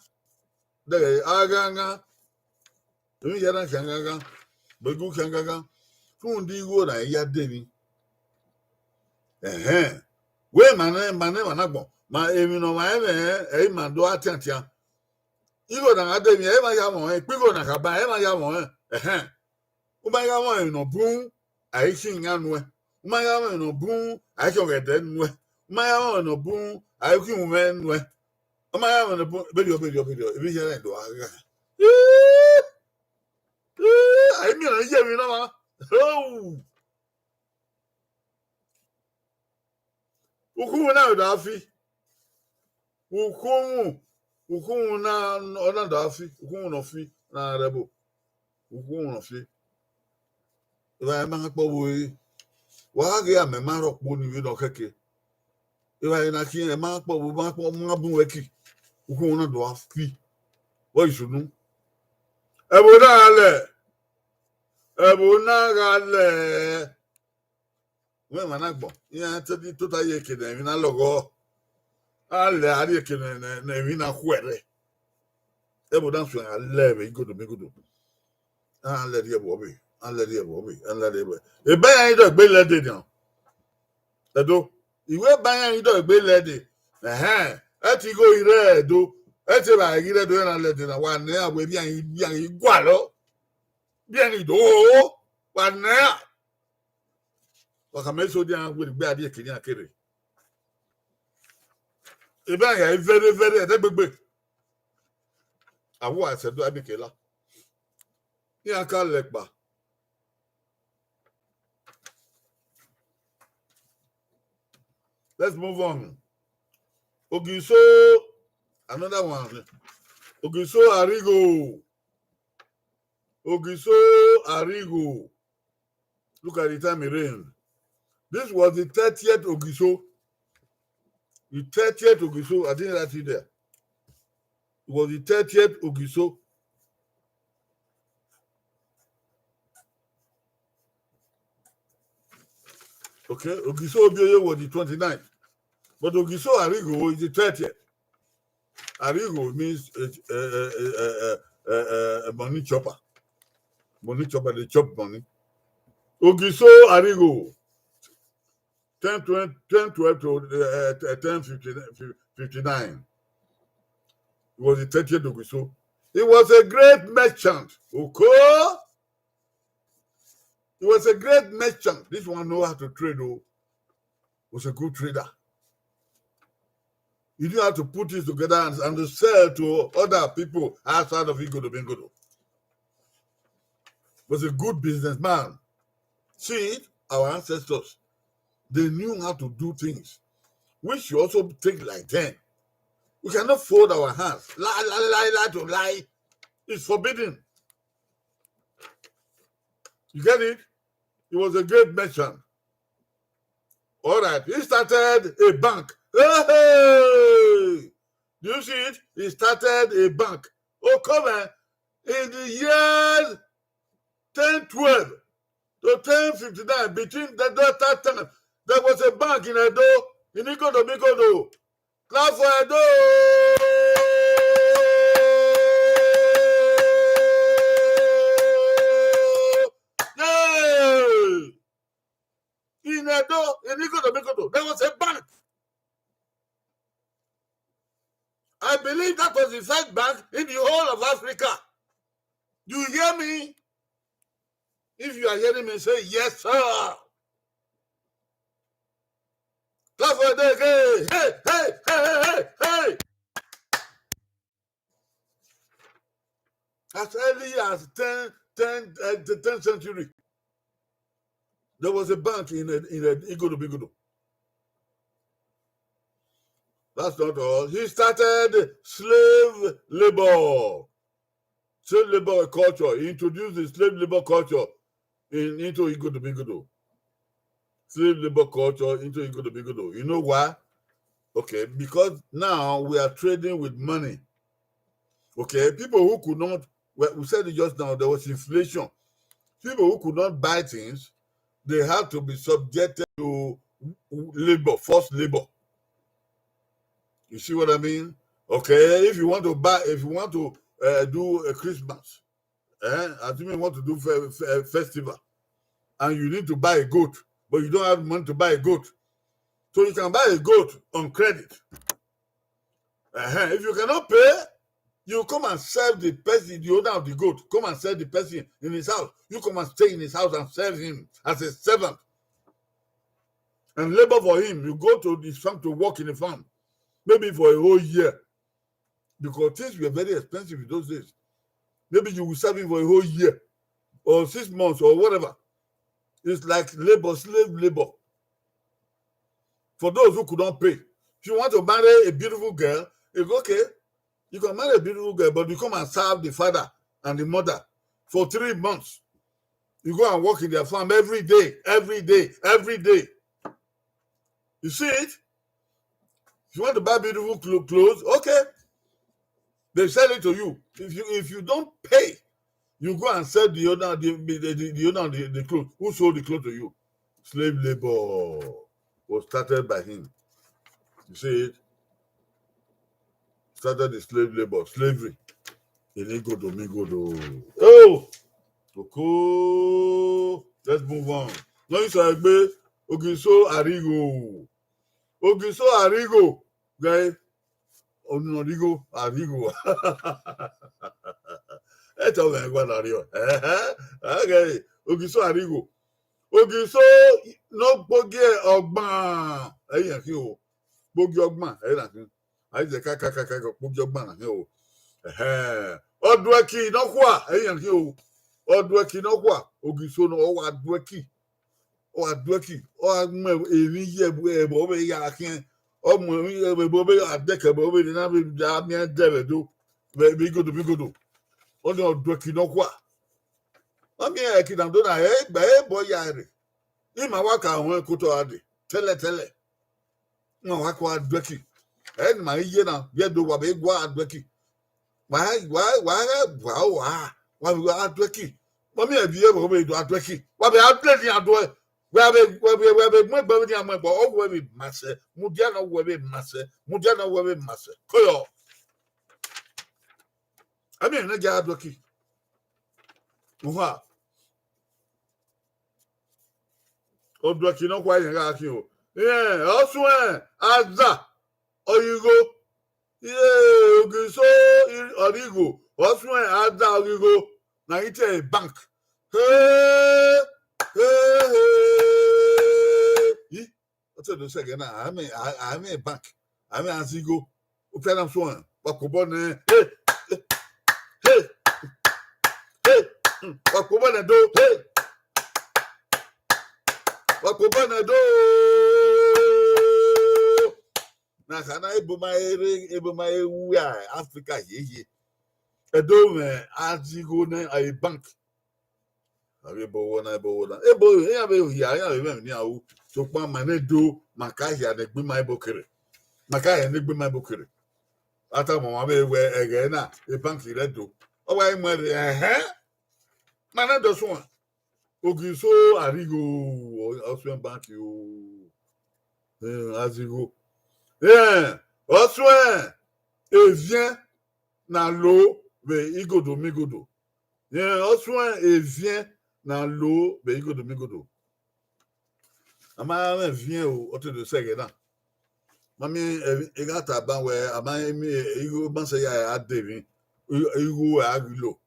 Dẹghẹ a gangan. Emwi ya na khian gangan. Bẹghe u khian gangan. Rhunmwuda igho na i ya de emwi. Ẹhẹn. Wẹ ma nẹ, ma nẹ emwa na agbọn. Ma emwi ne ọmwa ẹmwẹ, ẹ i ma do a tiantian. Igho na gha de emwi, ẹ i ma ya mwẹ ọnrẹn. Ikpigho na khaba, ẹ i ma ya mwẹ ọnrẹn. Ẹhẹn. U ma ya mwẹ emwi ne ọ bun, a i khian iyan nuẹn. U ma ya mwẹ emwi ne ọ bun, a i khian ọghẹdẹ nuẹn. U ma ya mwẹ emwi ne ọ bun, a i khian umwẹ nuẹn. U ma ya mwẹ emwi ne ọ bun, berriọ, berriọ, berriọ, emwi hia na do a gha. Ii, ii, a i miẹn ne ọ ye emwi na ma. Oh. Ukhunmwu na do a fi. Ukhunmwu, ukhunmwu na, ọ na do a fi. Ukhunmwu ne ọ fi, na rẹ ẹbo. Ukhunmwu ne ọ fi. Evba ẹmwẹ kpọ vbe ore. Wa gha ghe amẹ ma rhọkpo ni vbene ọ khẹke. Evba ẹre na khian, ẹmwẹ kpọ vbe, ma kpọ, ma bun wẹ ki. Ukhunmwu na do a fi. Vbọ i sunu. Ẹvbo na gha lẹ. Ẹvbo na gha lẹ. Wẹ emwa na agbọn, iran te di tota ye eke ne emwi na lọghọ. A lẹ a rrie eke ne, ne, ne emwi na khuẹrhẹ. Ẹvbo na suẹn a lẹ vbe igodo migodo. A lẹ rrie ẹvbo ọvbe, a lẹ rrie ẹvbo ọvbe, a lẹ rrie ẹvbo. Eba iran i do egbe lẹ dede nian. Ẹdo, iwẹ eba iran i do egbe lẹ dede. Ẹhẹn, ẹ te igho i rre Ẹdo, ẹ te evbare ghi rre Ẹdo, iran na lẹ dede na, wa nẹ iran wẹ, iran, iran i gualọ. Biẹ ni do, wa nẹ iran. Wa khama eso dia wẹ egbe a rrie eke ne iran ke rre. Ebe a ya vẹrẹ vẹrẹ ẹdẹgbegbe. Awua ẹsẹ do a miẹn kela. Iran ka lẹ kpa. Let's move on. Ogiso, another one. Ogiso Arigho. Ogiso Arigho. Look at the time it rained. This was the thirtieth Ogiso. The thirtieth Ogiso, I didn't write it there. It was the thirtieth Ogiso. Okay, Ogiso Obioye was the twenty-ninth. But Ogiso Arigho is the thirtieth. Arigho means, uh, uh, uh, uh, uh, uh, uh, money chopper. Money chopper, they chop money. Ogiso Arigho, ten, twenty, ten twelve to, uh, uh, ten fifty, fifty-nine. He was the thirtieth Ogiso. He was a great merchant. Okay? He was a great merchant. This one know how to trade, oh. Was a good trader. He knew how to put things together and, and to sell to other people outside of Igodo Bingodo. Was a good businessman. See, our ancestors, they knew how to do things. We should also take like them. We cannot fold our hands. Lie, lie, lie, lie to lie is forbidden. You get it? He was a great merchant. All right. He started a bank. Hey, hey! Do you see it? He started a bank. Oh, come on. In the years ten twelve to ten fifty-nine, between the, that time, there was a bank in Edo, in Igodo Migodo. Clap for Edo! the first bank in the whole of Africa. You hear me? If you are hearing me, say, "Yes, sir." Clap for the again. Hey, hey, hey, hey, hey, hey. As early as ten, ten, uh, the tenth century, there was a bank in, a, in a Igodo Bigodo. That's not all. He started slave labor. Slave labor culture. He introduced the slave labor culture in, into Igodo Bigodo. Slave labor culture into Igodo Bigodo. You know why? Okay, because now we are trading with money. Okay, people who could not, well, we said it just now, there was inflation. People who could not buy things, they had to be subjected to labor, forced labor. You see what I mean? Okay, if you want to buy, if you want to uh, do a Christmas, eh, assuming you want to do fe- fe- festival, and you need to buy a goat, but you don't have money to buy a goat, so you can buy a goat on credit. Uh-huh. If you cannot pay, you come and serve the person, the owner of the goat. Come and serve the person in his house. You come and stay in his house and serve him as a servant. And labor for him. You go to the farm to work in the farm, maybe for a whole year. Because things were very expensive in those days. Maybe you will serve him for a whole year or six months or whatever. It's like labor, slave labor. For those who could not pay. If you want to marry a beautiful girl, it's okay. You can marry a beautiful girl, but you come and serve the father and the mother for three months. You go and work in their farm every day, every day, every day. You see it? If you want to buy beautiful clo- clothes, okay. They sell it to you. If you if you don't pay, you go and sell the owner the the, the, the owner the, the clothes. Who sold the clothes to you? Slave labor was started by him. You see it? Started the slave labor, slavery. Inigodo migodo. Oh, okay. Let's move on. No, you say, Ogiso Arigho. Ogiso Arigho. Guy, Onurigho, Arigho. Eto me gua na rio. Okay. Ogiso Arigho. Ogiso no gbogie ọgban. Ẹyẹ khin o. Gbogie ọgban, ẹyẹ na khin. Aize ka ka ka ka ka gbogie ọgban na khin o. Ẹhẹn. Ọduẹki nọkhua, ẹyẹ khin o. Ọduẹki nọkhua, Ogiso no, ọ wa duẹki. Ọ wa duẹki. Ọ wa mu emwi ye ẹbọ vbe ya khian. Ọ mu emwi ye ẹbọ vbe ya dẹkẹ ẹbọ vbe na vbe da miẹn dẹ vbe do. Vbe igodo, vbe igodo. Ọni ọduẹki nọkhua. Ọ miẹn ẹki na do na, ẹ gbe ẹbọ ya rre. Ima wa ka ruẹn kotọ gha dee, tẹlẹtẹlẹ. Ima wa ko gha duẹki. Ẹ ne ima i ye na, vbe Ẹdo wa vbe gua gha duẹki. Wa, wa, wa, wa, wa, wa vbe gha duẹki. Wa miẹn ẹvbi ẹvbo vbe do gha duẹki. Wa vbe gha duẹki a duẹ. Wa vbe, wa vbe, wa vbe mu egbe vbe nian mu egbe. Ọ wẹ vbe ma sẹ. Mudia ne ọ wẹ vbe ma sẹ. Mudia ne ọ wẹ vbe ma sẹ. Koyọ. Ẹ miẹn ne gha duẹki. Uha. Ọduẹki nọkhua yẹn gha khin o. Irẹn, ọ suẹn, aza, ọghe igho. Irẹn, Ogiso, ọre igho. Ọ suẹn, aza, ọghe igho. Na ghi tie bank. He, he, he. Ih, ọ te do sẹ ẹghẹ na, a mwẹ, a, a mwẹ bank. A mwẹ aza igho. Ufian na suẹn, wa kobọ nẹ. Hey, hey, hey, hey. Wa kobọ nẹ do. Hey. Wa kobọ nẹ do. Na khana ebo ma ere, ebo ma ewu ya Africa yeye. Ẹdo mwẹ aza igho nẹ, a bank. Avbe ebo vbọ na, ebo vbọ na. Ebo, iran vbe hia, iran vbe mwẹ emwi ne iran ru. Sokpan ma ne do, ma ka hia ne egbe ima ebo kere. Ma ka hia ne egbe ima ebo kere. A tama ọmwa vbe wẹ ẹghẹ na, e bank rẹ do. Ọ wa i mu ẹre, ẹhẹn. Ma ne do suẹn. Ogiso Arigho, ọ suẹn bank o. Eh, aza igho. Eh, ọ suẹn eviẹn na lo vbe igodo migodo. Rẹn ọ suẹn eviẹn na lo vbe igodo migodo. A ma mwẹ eviẹn o, ọ te do sẹ ẹghẹ na. Ma miẹn, eh, I gha tama wẹ, a ma miẹn igho ma sẹ ya a de emwi, igho a ghi lo.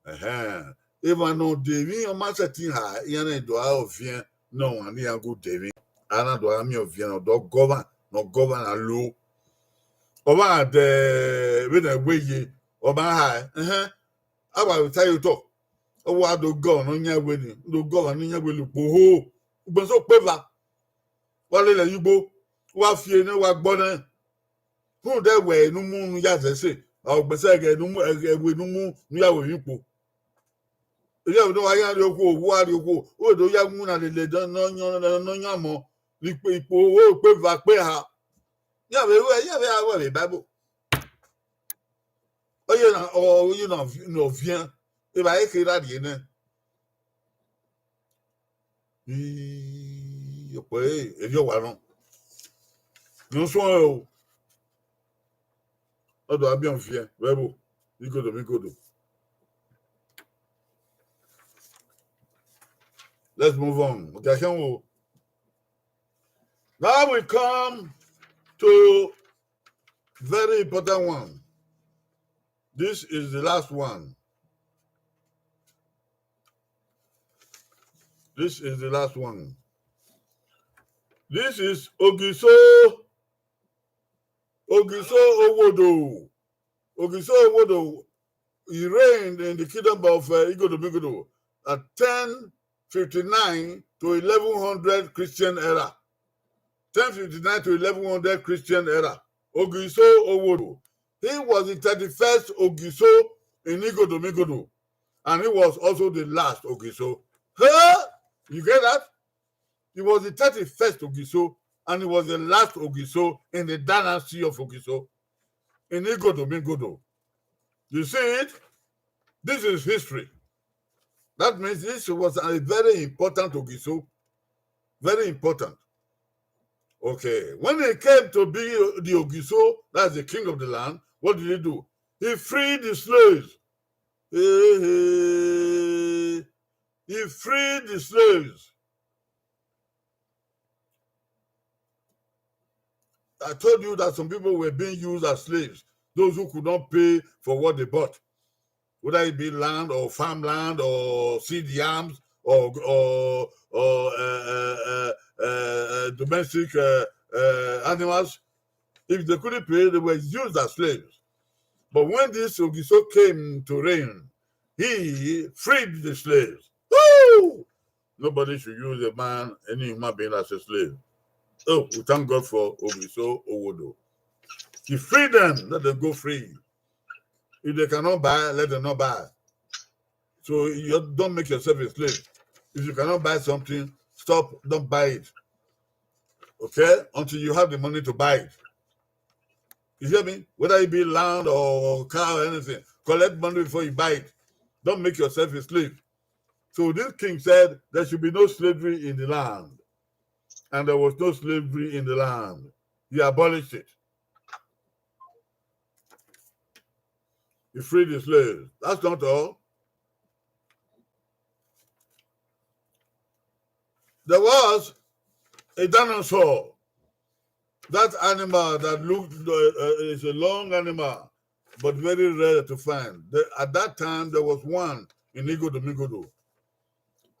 Ẹhẹn. Emwa ne ọ de emwi, ọ ma sẹtin ha, iran na do a ọviẹn ne ọmwa ne iran gu de emwi. A na do a miẹn ọviẹn ne ọ do gọmwa, ne ọ gọmwa na lo. Ọ ma de vbene ẹwe ye, ọ ma ha, ẹhẹn. A wa vbe ta ye otọ. Ọ wa do gọ ne ọ yan ẹwe ni, do gọ ọmwa ne ọ yan ẹwe lukpo ho. Ugbẹn so kpe eva. Wa lele ẹre ye ugbo, wa fi ẹre nẹ, wa gbe ọnrẹn. Rhunmwuda ẹwẹ ne u mu ne u ya zẹ ẹse, ọ gbẹn sẹ ẹghẹ ne u mu, ẹghẹ ẹvbo ne u mu ne u ya ru emwi kpo. Erriọ vbe ne wa ya rrie okhuo, wa rrie okhuo, u do ya winna lele ne ọ yan, ne ọ yan ọmọ, ikpe, ikpe oro, ikpe eva, ikpe eha. Iran vbe ru ẹre, iran vbe gha ru ẹre vbe Bible. Ọ ye na, ọ ye na, ne ọviẹn, evba ẹre kherha rrie nẹ. Ii, ọkpẹ ẹre, erriọ wa nọ. Ne ọ suẹn o. Ọ do a biẹ ọviẹn vbe ẹvbo, igodo vbe igodo. Let's move on. Okay, I can't wo. Now we come to very important one. This is the last one. This is the last one. This is Ogiso, Ogiso Owodo. Ogiso Owodo, he reigned in the kingdom of, uh, Igodo Migodo at ten fifty-nine to eleven hundred Christian era. Ten fifty-nine to eleven hundred Christian era. Ogiso Owodo. He was the thirty-first Ogiso in Igodo Migodo. And he was also the last Ogiso. Huh? You get that? He was the thirty-first Ogiso, and he was the last Ogiso in the dynasty of Ogiso in Igodo Migodo. You see it? This is history. That means this was a very important Ogiso. Very important. Okay. When he came to be the Ogiso, that's the king of the land, what did he do? He freed the slaves. Hey, hey. He freed the slaves. I told you that some people were being used as slaves, those who could not pay for what they bought, whether it be land or farmland or seed yams or, or, or, uh, uh, uh, uh, uh, domestic, uh, uh, animals. If they couldn't pay, they were used as slaves. But when this Ogiso came to reign, he freed the slaves. Woo! Nobody should use a man, any human being, as a slave. Oh, we thank God for Ogiso Owodo. He freed them, let them go free. If they cannot buy, let them not buy. So you don't make yourself a slave. If you cannot buy something, stop, don't buy it. Okay? Until you have the money to buy it. You hear me? Whether it be land or car or anything, collect money before you buy it. Don't make yourself a slave. So this king said there should be no slavery in the land. And there was no slavery in the land. He abolished it. He freed the slaves. That's not all. There was a dinosaur. That animal that looked, uh, uh, is a long animal, but very rare to find. The, at that time, there was one in Igodo Migodo.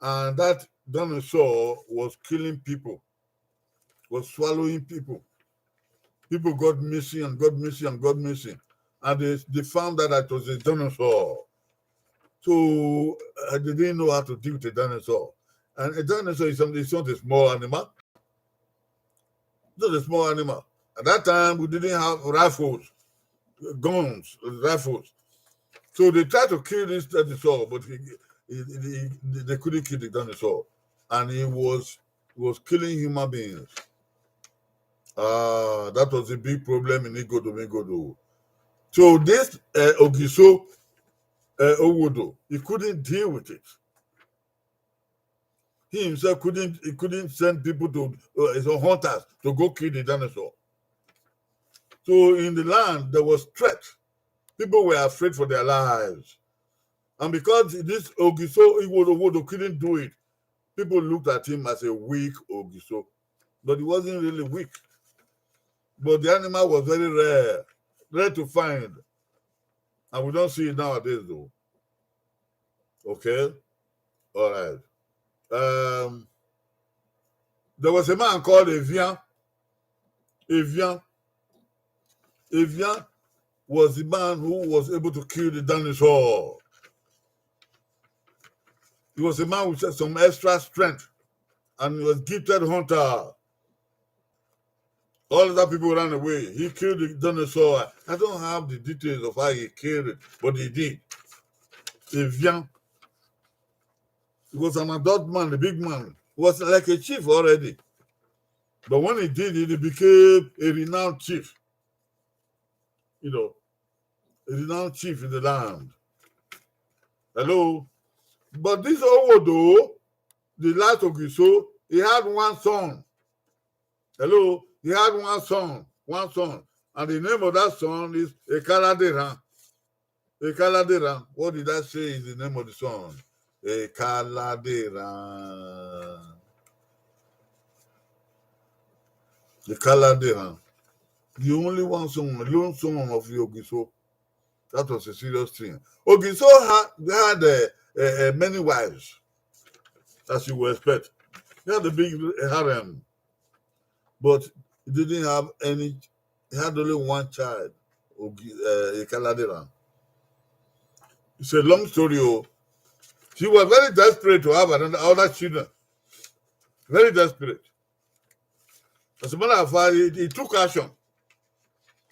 And that dinosaur was killing people, was swallowing people. People got missing and got missing and got missing. And they, they found out that it was a dinosaur. So, uh, they didn't know how to deal with a dinosaur. And a dinosaur is something, it's not a small animal. Not a small animal. At that time, we didn't have rifles, guns, rifles. So they tried to kill this dinosaur, but he, he, he, he, they couldn't kill the dinosaur. And he was, he was killing human beings. Ah, that was a big problem in Igodo Migodo. So this, uh, Ogiso, uh, Owodo, he couldn't deal with it. He himself couldn't, he couldn't send people to, uh, some hunters to go kill the dinosaur. So in the land, there was threat. People were afraid for their lives. And because this Ogiso Iwodo Wodo couldn't do it, people looked at him as a weak Ogiso. But he wasn't really weak. But the animal was very rare, rare to find. And we don't see it nowadays, though. Okay? All right. Um, there was a man called Evian. Evian. Evian was the man who was able to kill the dinosaur. He was a man with some extra strength, and he was gifted hunter. All other people ran away. He killed the dinosaur. I don't have the details of how he killed it, but he did. Evian. He was an adult man, a big man. He was like a chief already. But when he did it, he became a renowned chief. You know, a renowned chief in the land. Hello? But this Owodo, the last Ogiso, he had one son. Hello? He had one son, one son. And the name of that son is Ekaladeran. Ekaladeran. What did I say is the name of the son? Ekaladeran. Ekaladeran. The only one son, lone son of the Ogiso. That was a serious thing. Ogiso had, had uh, uh, uh, many wives, as you would expect. He had a big harem, but he didn't have any. He had only one child, Ogi, uh, Ekaladeran. It's a long story. Oh, she was very desperate to have another other children. Very desperate. As a matter of fact, he, he took action.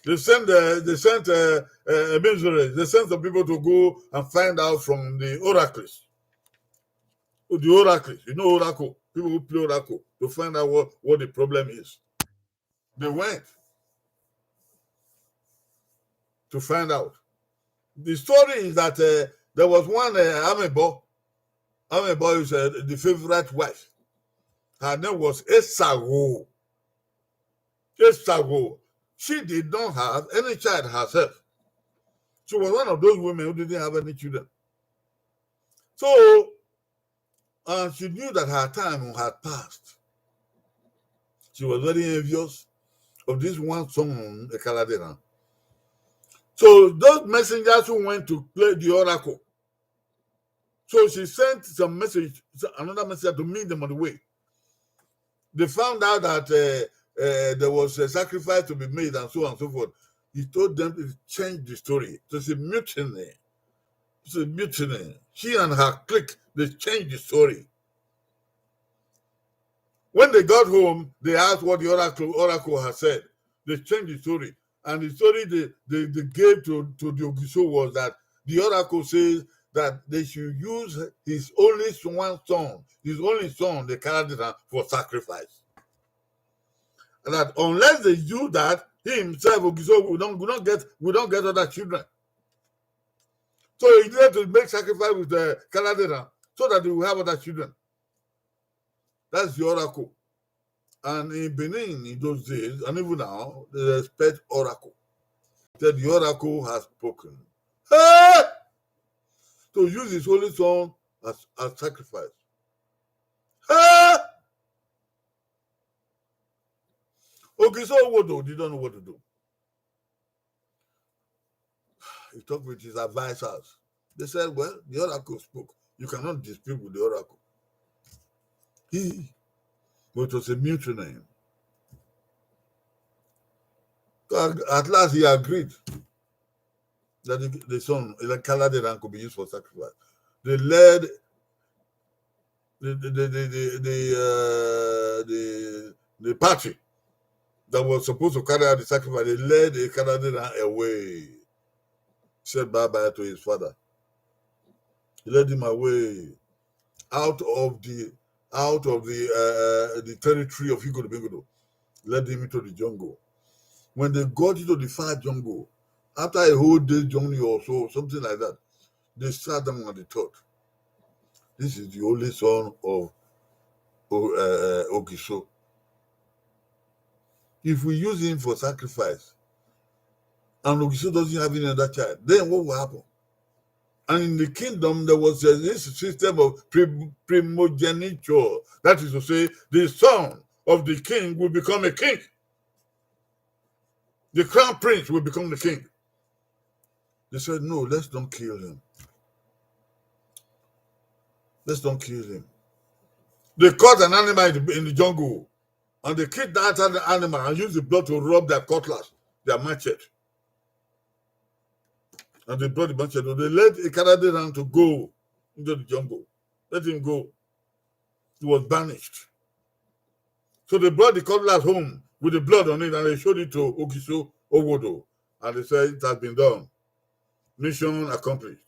They sent, uh, they sent uh, uh, emissaries. They sent some people to go and find out from the oracles. The oracles, you know, oracle. People who play oracle to find out what, what the problem is. They went to find out. The story is that uh, there was one uh, Amebo. Amebo is uh, the favorite wife. Her name was Esawo. Esawo. She did not have any child herself. She was one of those women who didn't have any children. So, and she knew that her time had passed. She was very envious of this one son, Ekaladeran. So those messengers who went to play the oracle, so she sent some message, another messenger to meet them on the way. They found out that uh, uh, there was a sacrifice to be made and so on and so forth. He told them to change the story. So it's a mutiny. It's a mutiny. She and her clique, they changed the story. When they got home, they asked what the oracle, oracle had said. They changed the story. And the story they, they, they gave to, to the Ogiso was that the oracle says that they should use his only one son, his only son, the Ekaladeran, for sacrifice. And that unless they do that, he himself, Ogiso, will not, will not get, will not get other children. So he needed to make sacrifice with the Ekaladeran so that he will have other children. That's the oracle. And in Benin, in those days, and even now, they respect oracle. That the oracle has spoken. Hey! To use his only son as, as sacrifice. Hey! Ogiso Owodo did not know what to do. He talked with his advisors. They said, well, the oracle spoke. You cannot dispute with the oracle. He, but it was a mutiny. So at last he agreed that the, the son, Ekaladeran, could be used for sacrifice. They led the the the the the, the, uh, the, the party that was supposed to carry out the sacrifice. They led Ekaladeran away. Said bye bye to his father. He led him away out of the out of the uh, the territory of Igodo Bengodo. Led him into the jungle. When they got into the far jungle, after a whole day journey or so, something like that, they sat down and they thought, this is the only son of uh, Ogiso. If we use him for sacrifice, and Ogiso doesn't have any other child, then what will happen? And in the kingdom, there was uh, this system of primogeniture. That is to say, the son of the king will become a king. The crown prince will become the king. They said, "No, let's don't kill him. Let's don't kill him." They caught an animal in the, in the jungle, and they killed that other animal and used the blood to rub their cutlass, their machete. And they brought the machete. They let Ekadade Ran to go into the jungle. Let him go. He was banished. So they brought the cutlass home with the blood on it, and they showed it to Ogiso Owodo. And they said, "It has been done. Mission accomplished."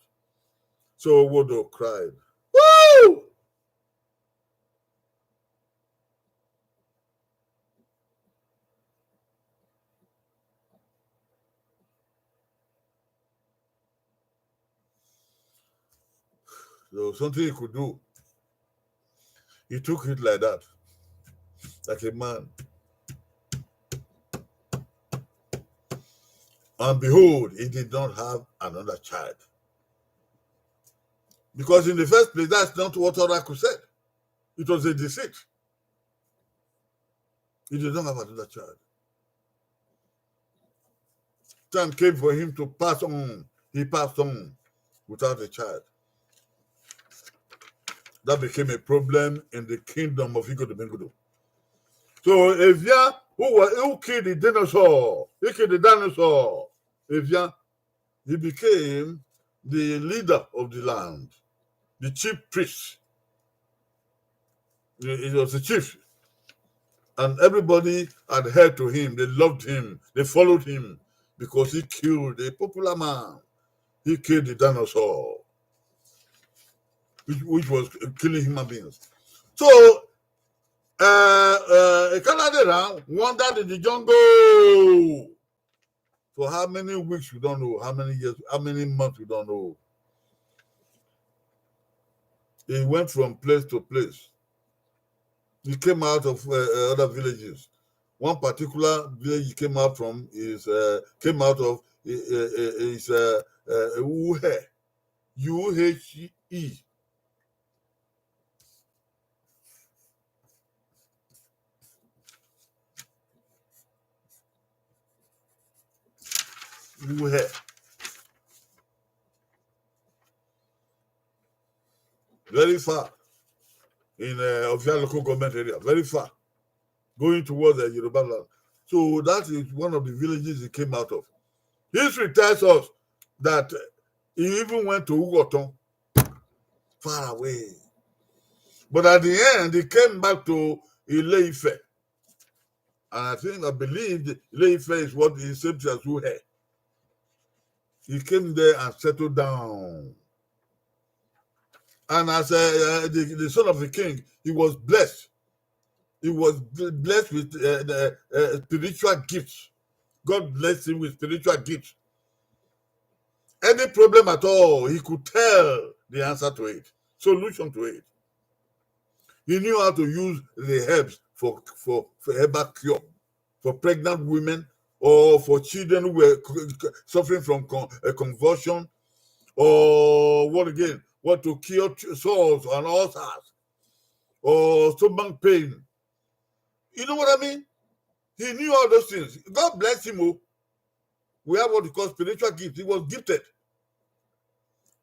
So Owodo cried, "Woo!" So something he could do. He took it like that, like a man. And behold, he did not have another child. Because in the first place, that's not what Oracle said. It was a deceit. He did not have another child. Time came for him to pass on. He passed on without a child. That became a problem in the kingdom of Igodo Bengodo. So Evian, who was, who killed the dinosaur, he killed the dinosaur. Evian, he became the leader of the land, the chief priest. He, he was the chief. And everybody adhered to him. They loved him. They followed him because he killed a popular man. He killed the dinosaur, which, which was killing human beings. So, uh, uh, Ekadade Ran wandered in the jungle for how many weeks, we don't know. How many years, how many months, we don't know. He went from place to place. He came out of, uh, uh, other villages. One particular village he came out from is, uh, came out of, uh, uh, uh, is, uh, uh, Uhe. U H E. Uhe. Very far in, uh, Ovia local government area, very far, going towards the Yoruba land. So that is one of the villages he came out of. History tells us that, uh, he even went to Ugoton, far away. But at the end, he came back to Ile-Ife. And I think, I believe that Ile-Ife is what is same thing as Uhe. He came there and settled down. And as, uh, uh, the, the son of a king, he was blessed. He was bl-, blessed with, uh, the, uh, spiritual gifts. God blessed him with spiritual gifts. Any problem at all, he could tell the answer to it, solution to it. He knew how to use the herbs for, for, for herbal cure, for pregnant women, or for children who were c-, c-, suffering from con-, a convulsion, or what again? What to cure t-, sores and ulcers, or stomach pain. You know what I mean? He knew all those things. God bless him. Oh, we have what we call spiritual gift. He was gifted.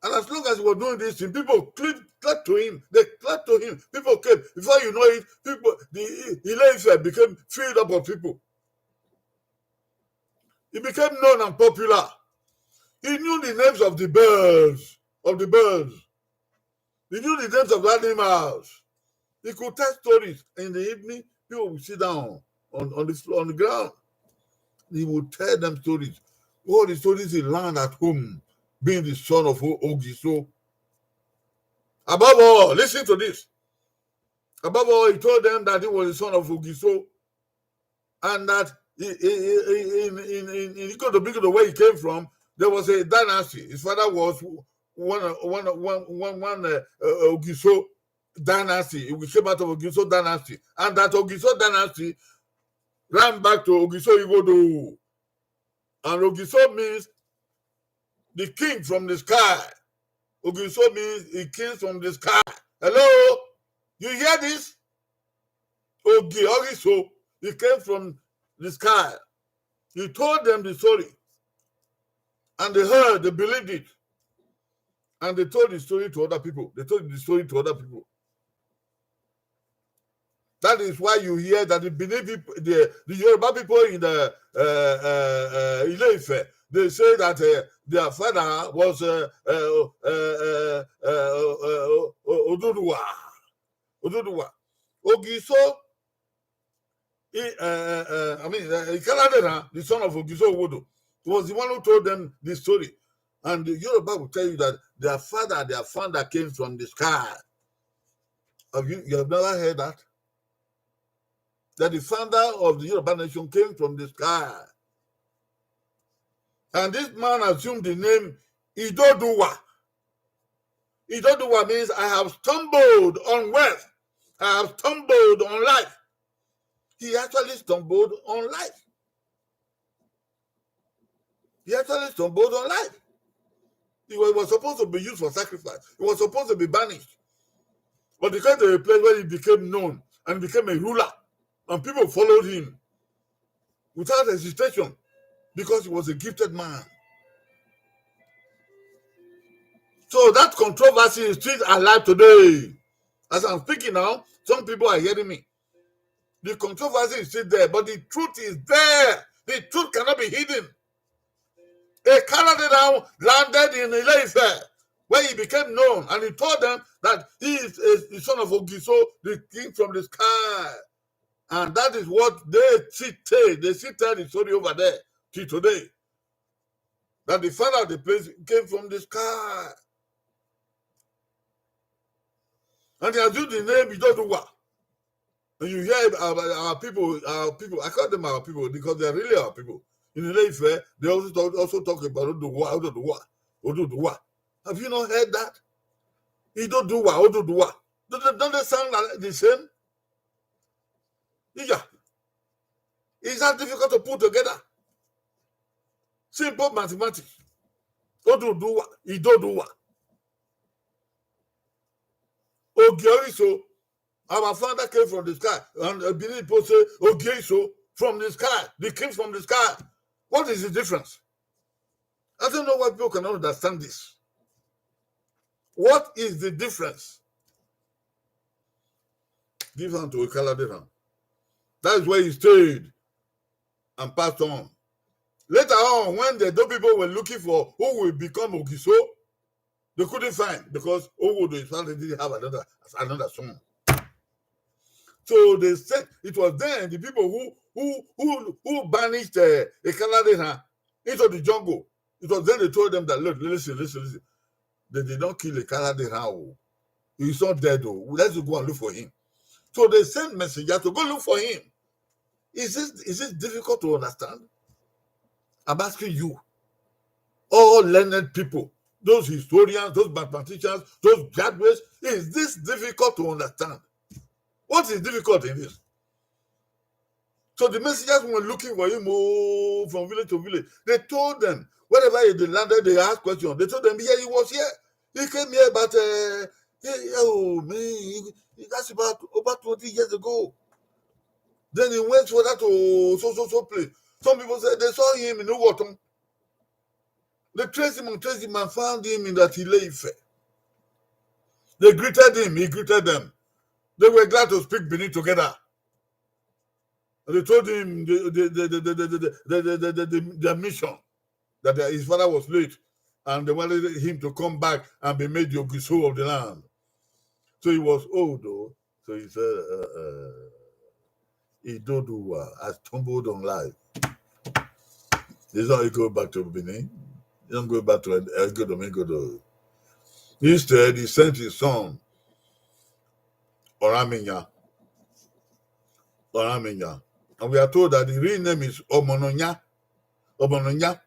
And as long as he was doing this thing, people cleaved, clapped to him. They clapped to him. People came. Before you know it, people, the Ile-Ife became filled up of people. He became known and popular. He knew the names of the birds, of the birds. He knew the names of the animals. He could tell stories. In the evening, people will sit down on, on the flo-, on the ground. He would tell them stories. All the stories he learned at home, being the son of O-, Ogiso. Above all, listen to this. Above all, he told them that he was the son of Ogiso, and that he, he, he, in, in, in, in Igodo Bigodo, where he came from, there was a dynasty. His father was one, one, one, one, one, uh, uh, Ogiso dynasty. He came out of Ogiso dynasty. And that Ogiso dynasty ran back to Ogiso Igodo. And Ogiso means the king from the sky. Ogiso means he came from the sky. Hello? You hear this? Ogi, Ogiso, he came from the sky. He told them the story. And they heard, they believed it. And they told the story to other people. They told the story to other people. That is why you hear that the Benin people, the, the Yoruba people in the uh, uh, uh, Ile-Ife, they say that uh, their father was uh, uh, uh, uh, uh, uh, uh, Oduduwa. Oduduwa. Ogiso, he, uh, uh, uh, I mean, uh, Ikaladera, the son of Ogiso Owodo, was the one who told them the story. And the Yoruba will tell you that their father, their founder came from the sky. Have you, you have never heard that? That the founder of the Yoruba nation came from the sky. And this man assumed the name Idoduwa. Idoduwa means I have stumbled on wealth. I have stumbled on life. He actually stumbled on life. He actually stumbled on life. He was, was supposed to be used for sacrifice. He was supposed to be banished. But because they were a place where he became known and became a ruler, and people followed him without hesitation because he was a gifted man. So that controversy is still alive today. As I'm speaking now, some people are hearing me. The controversy is still there, but the truth is there. The truth cannot be hidden. Ekaladera landed in Ile-Ife, where he became known, and he told them that he is a, the son of Ogiso, the king from the sky. And that is what they still tell, they still tell the story over there till today. That the father of the place came from the sky. And he assumed the name Idoduwa. And you hear our, our people, our people, I call them our people because they are really our people. In Ile-Ife, they also talk, also talk about Oduduwa, Oduduwa, Oduduwa. Have you not heard that? Idoduwa, Oduduwa. Don't they, don't they sound like the same? Yeah. Is that difficult to put together? Simple mathematics. Oduduwa, Idoduwa. Ogieiso, our founder came from the sky. And uh, Benin people say, Ogieiso, from the sky. The king from the sky. What is the difference? I don't know why people cannot understand this. What is the difference? Give hand to Ekaladera. That is where he stayed and passed on. Later on, when the Edo people were looking for who will become Ogiso, they couldn't find because Owodo his father didn't have another, another son. So they said it was then the people who who who who banished uh, Ekaladera into the jungle. It was then they told them that, look, listen, listen, listen. They did not kill Ekaladera. He's not dead though. Let's go and look for him. So they sent messenger to go look for him. Is this is this difficult to understand? I'm asking you, all learned people, those historians, those mathematicians, those graduates, is this difficult to understand? What is difficult in this? So the messengers were looking for him oh, from village to village. They told them, wherever they landed, they asked questions. They told them, yeah, he was here. He came here, but uh, he, oh, me, he, that's about over twenty years ago. Then he went for that oh, so so so place. Some people said they saw him in Uwoton. They traced him and traced him and found him in that Ile-Ife. They greeted him, he greeted them. They were glad to speak Benin together. And they told him the, the, the, the, their mission, that their, his father was late, and they wanted him to come back and be made the Ogiso of the land. So he was old, though. So he said, uh, uh, Idoduwa, I stumbled on life. He's not going back to Benin. He's not going back to Egodo Megodo. Instead, he sent his son, Oraminya. Oraminya. And we are told that the real name is Omononya. Omononya.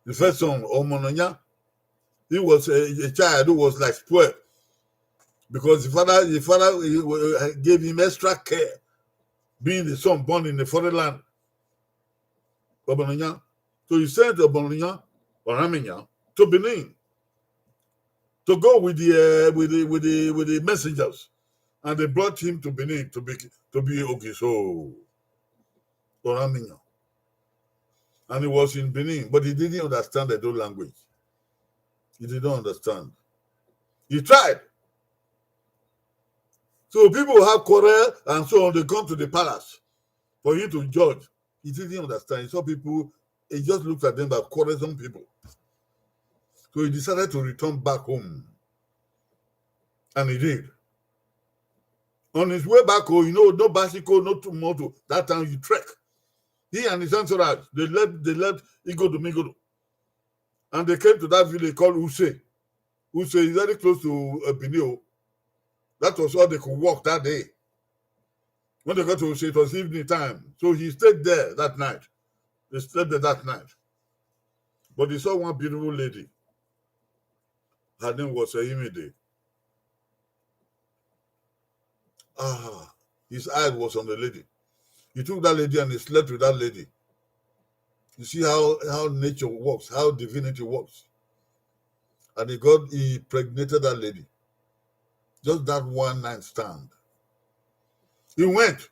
The first son, Omononya. He was a, a child who was like spoiled because the father, the father he, uh, gave him extra care, being the son born in a foreign land. Obononya. So he sent Obononya, Oraminya, to Benin to go with the uh, with the with the with the messengers, and they brought him to Benin to be to be Ogiso. Oraminya. And he was in Benin, but he didn't understand the Edo language. He didn't understand. He tried. So people have quarrel and so on. They come to the palace for him to judge. He didn't understand. He saw people, he just looked at them like quarrelsome people. So he decided to return back home. And he did. On his way back home, you know, no bicycle, no motor. That time you trek. He and his entourage, they left, they left Igodo Migodo. And they came to that village called Use. Use is very close to uh, Benin. That was all they could walk that day. When they got to Use, it was evening time. So he stayed there that night. They stayed there that night. But he saw one beautiful lady. Her name was Eyimide. Ah, his eye was on the lady. He took that lady and he slept with that lady. You see how, how nature works, how divinity works. And he got, he impregnated that lady. Just that one night stand. He went,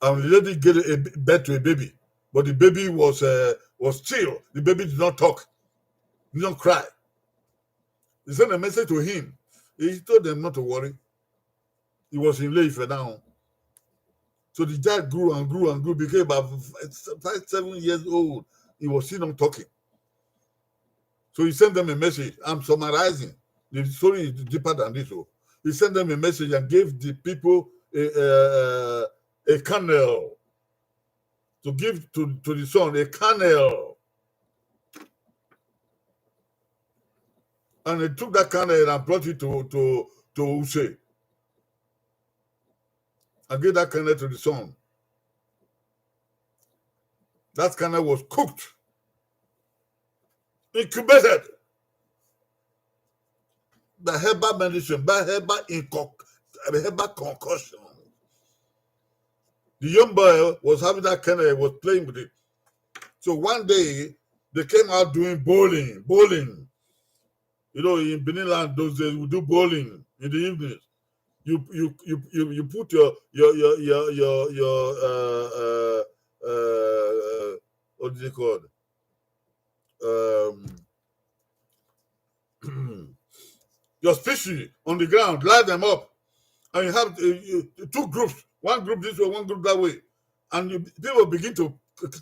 and the lady gave a birth to a baby. But the baby was uh, was still, the baby did not talk, did not cry. He sent a message to him. He told them not to worry. He was in Ile-Ife now. So the child grew and grew and grew, became about five, seven years old. He was still not talking. So he sent them a message. I'm summarizing. The story is deeper than this. So he sent them a message and gave the people a, a, a kernel to give to, to the son, a kernel. And he took that kernel and brought it to, to, to Use. And gave that kernel to the son. That kernel was cooked, incubated by herbal medicine, by herbal, inco- herbal concoction. The young boy was having that kernel, he was playing with it. So one day, they came out doing bowling, bowling. You know, in Benin land those days, we do bowling in the evenings. You you you you, you put your your your your your, your uh, uh, uh, uh, what is it called? Um, your species on the ground, line them up, and you have uh, you- two groups, one group this way, one group that way, and you, people begin to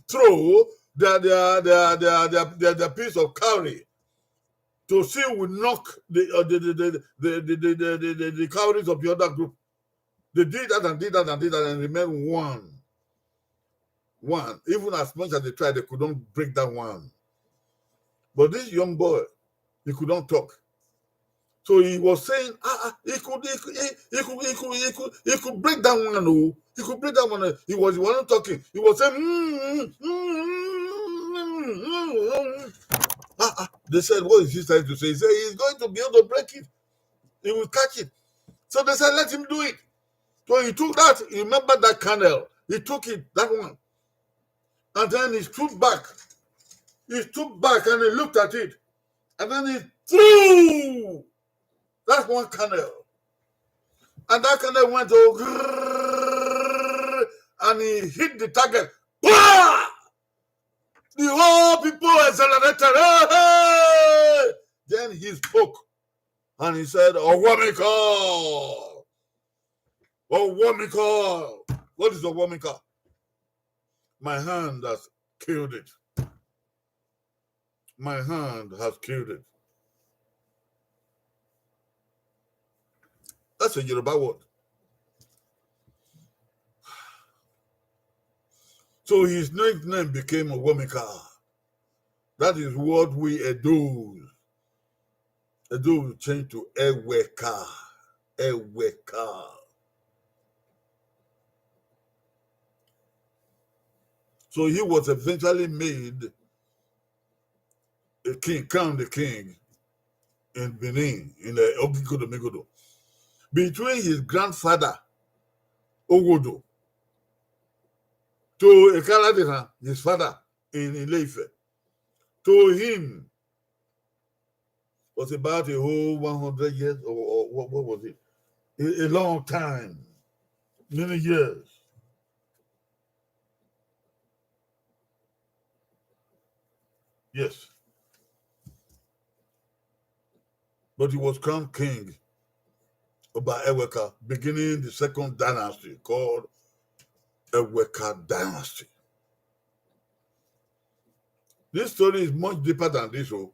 throw their their their their their, their, their piece of cowrie to see who will knock the, uh, the, the, the, the, the, the, the, the, the cowries of the other group. They did that and did that and did that and remain one. One. Even as much as they tried, they couldn't break that one. But this young boy, he couldn't talk. So he was saying, ah, ah, he could, he could, he, he could, he could, he could, he could break that one. Oh, he could break that one. Oh. He was, he wasn't talking. He was saying, mm, mm, mm, mm, mm, mm, mm. Ah, ah. They said, what is he trying to say? He said he's going to be able to break it. He will catch it. So they said, let him do it. So he took that. He remembered that candle. He took it, that one. And then he stood back. He stood back and he looked at it. And then he threw that one candle. And that candle went, oh, grrrr, and he hit the target. Bah! The whole people accelerated. Hey, hey! Then he spoke. And he said, Owomiko! Owomiko! What is Owomiko? My hand has killed it. My hand has killed it. That's a Yoruba word. So his nickname became Owomika. That is what we Edo, Edo will change to Eweka. Eweka. So he was eventually made a king, crowned the king in Benin, in the Ogikodo Migodo, between his grandfather, Owodo, to Ekaladehan, his father, in Ileife. To him, was about a whole one hundred years, or, or what, what was it? A, a long time, many years. Yes. But he was crowned king by Eweka, beginning the second dynasty called Eweka dynasty. This story is much deeper than this, oh.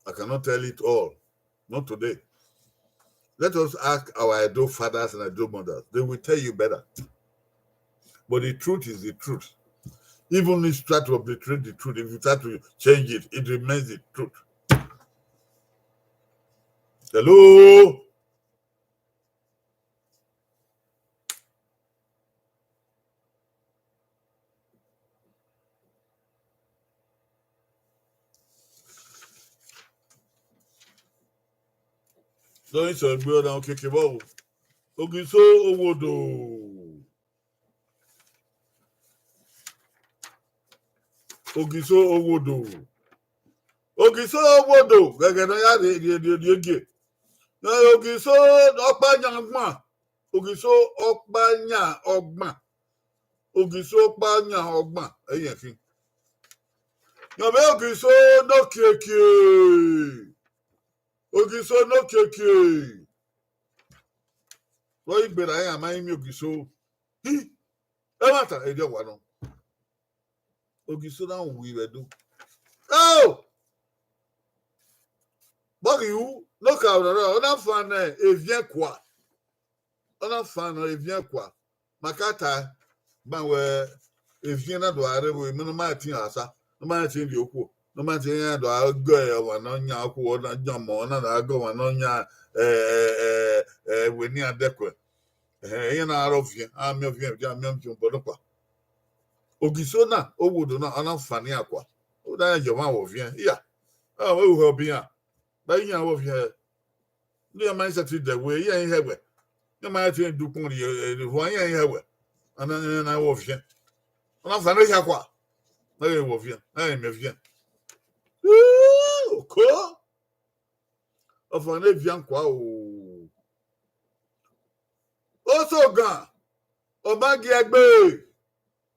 I cannot tell it all. Not today. Let us ask our Edo fathers and Edo mothers. They will tell you better. But the truth is the truth. Even if you try to obliterate the truth, if you try to change it, it remains the truth. Hello? Dọni sẹ egbe ọna okiekie vbọ o. Ogiso Owodo. Ogiso Owodo. Ogiso Owodo, ghẹghẹ ne ọ ya rhie rhie rhie rhie gie. Ogiso ọkpa yan ọgbọn. Ogiso ọkpa yan ọgbọn. Ogiso ọkpa yan ọgbọn. Ẹyẹn khin. Yan vbe Ogiso nokiekie. Ogiso nokiekie. Vbe ọ i gberra iran ma i miẹn Ogiso. Hi, ẹmwata, erriọ wa nọ. Ogiso na wi vbe do. Oh! Bọghi ru, ne okaro rrọọ, ọ na fan ne eviẹn kua. Ọ na fan ne eviẹn kua. Ma ka ta, gban wẹ eviẹn na do a rre vbe emwi ne ọ ma tin asa, ne ọ ma tin rhie okhuo, ne ọ ma tin ya do a gẹ ọmwa ne ọ yan okhuo, ọ na yan ọmọ, ọ na na gẹ ọmwa ne ọ yan, eh, eh, eh, eh, wẹ ne iran dẹkuẹ. Ehẹn, iran na rre ọviẹn, a miẹn ọviẹn, a miẹn ọviẹn obọ nọkpa. Ogiso na, Owodo na, ọ na fan ne iran kua. Ọ na ya ọmwa vbe ọviẹn, iya. Ọ vbe uhẹ ọbe iran. Ba iran vbe ọviẹn. Ne iran ma sẹtin dẹ wẹ, iran i hẹ wẹ. Ne iran ma sẹtin dukpọn rhie, eh, rhie uwa, iran i hẹ wẹ. Ọ na, ọ na vbe ọviẹn. Ọ na fan ne hia kua. Na vbe vbe ọviẹn, na vbe miẹn ọviẹn. Uu, oko. Ọ fan ne eviẹn kua o. Osogan, ọ ma gie ẹgbe.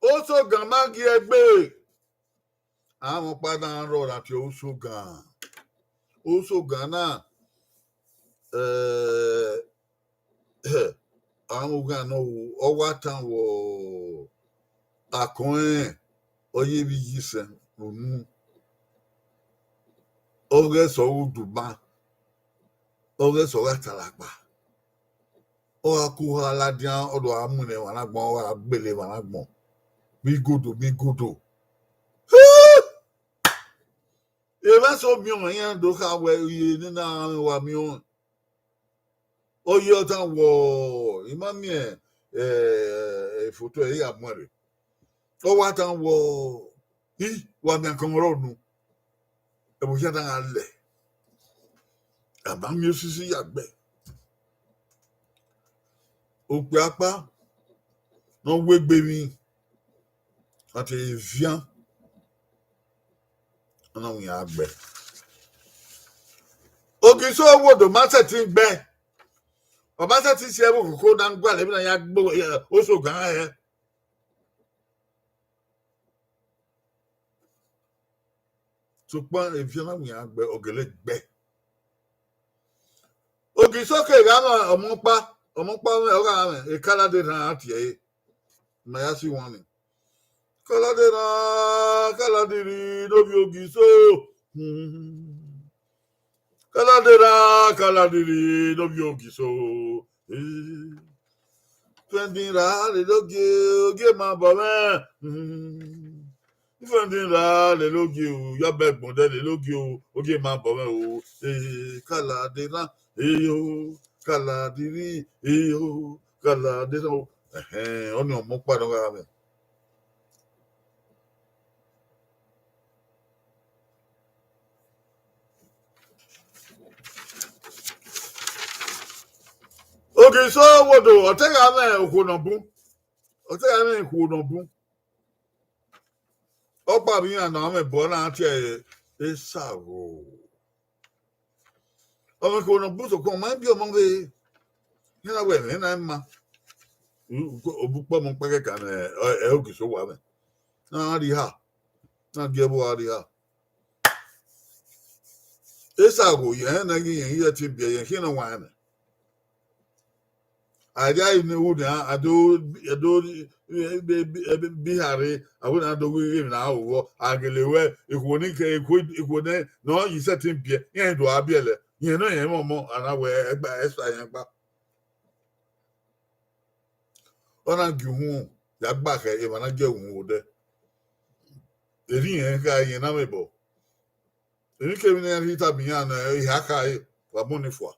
Osogan ma gie ẹgbe. Amwẹ ọkpa na rrọọ ra tie Osogan. Osogan na, eh, amwẹ ughan nọ ru, ọ wa tan vbe akọn ẹnrẹn, ọ ye vbe iyisẹn unu. Ọ ghẹ sẹ ọghe udugban, ọ ghẹ sẹ ọghe atalagba. Ọ gha ku ha ladian, ọ do gha mu ne emwa na agbọn, ọ gha gbele emwa na agbọn. Vbe igodo, vbe igodo. Emwa eso miẹn ọmwa iran do kha wẹ, iye ne na wa miẹn ọmwa. Ọ ye ọ dan wọ, I ma miẹn, eh, ifoto ẹre ya muẹn rre. Ọ wa dan wọ, i, wa miẹn akọn rrọọ unu. Ẹvbo hia dan gha lẹ. A ma miẹn osisi ya gbe. Okpia ọkpa ne ọ wegbe emwi, a te eviẹn, ọ na wian gbe. Ogiso Owodo ma sẹtin gbe. Ọ ma sẹtin si ẹvbo koko na gualọ emwi na ya gbe, eh, Osogan hẹ. Sokpan eviẹn na wian gbe, ọ gele gbe. Ogiso kegha mwẹ ọmọ ọkpa, ọmọ ọkpa mwẹ, ọ gha mwẹ, Ekalade rhan a tie ẹre. Ma ya si wan ni. Kalade rhan, Kalade rri, ne ovbi Ogiso. Hmm. Kalade rhan, Kalade rri, ne ovbi Ogiso. Eh. Fẹndin ra lele ogie, ogie ma bọ mwẹ. Hmm. Fẹndin ra lele ogie o, ya bẹ gbọndẹ lele ogie o, ogie ma bọ mwẹ o. Eh, Kalade rhan, eh o, Kalade rri, eh o, Kalade rhan o. Ẹhẹn, ọnii ọmọ ọkpa ne ọ gha mwẹ. Ogiso Owodo, ọ te gha mwẹ okhuo ne ọ bun. Ọ te gha mwẹ okhuo ne ọ bun. Ọkpa vbe iran ne ọ mwẹ ẹbọ na tie ẹre, Esaro. Ọ mwẹ okhuo ne ọ bun sokpan, ọ ma biẹ ọmọ vbe, iran na wẹ ẹmwẹ na ma. Obukpọ ọmọ ọkpa kẹkan ne ẹ, ẹ Ogiso wa mwẹ. Na rri ha. Na gie ẹvbo a rri ha. Esa gho ye ẹnrẹn na ghi rẹn ighẹ te biẹ ye khian ne ọ wa ẹnrẹn. A dia inu wu nian, a do, a do bi, bi, bi, bi ha rre, a wẹ ne a do ghi ghe emwi ne a ru vbọ, a gele wẹ ikhuo ni ke, ikhuo, ikhuo nẹ ne ọ ye sẹtin biẹ, iran do a biẹlẹ, rẹn nọ rẹn mwẹ ọmọ, a na wẹ ẹgba, ẹsa rẹn gba. Ọ na gie uhunmwu ya gba khẹ emwa na gie uhunmwu odẹ. Erriọ irẹn kha rẹn na mwẹ obọ. Emwikemwi ne iran rhie tama iran nẹ, eha kha re, wa mu ni fua.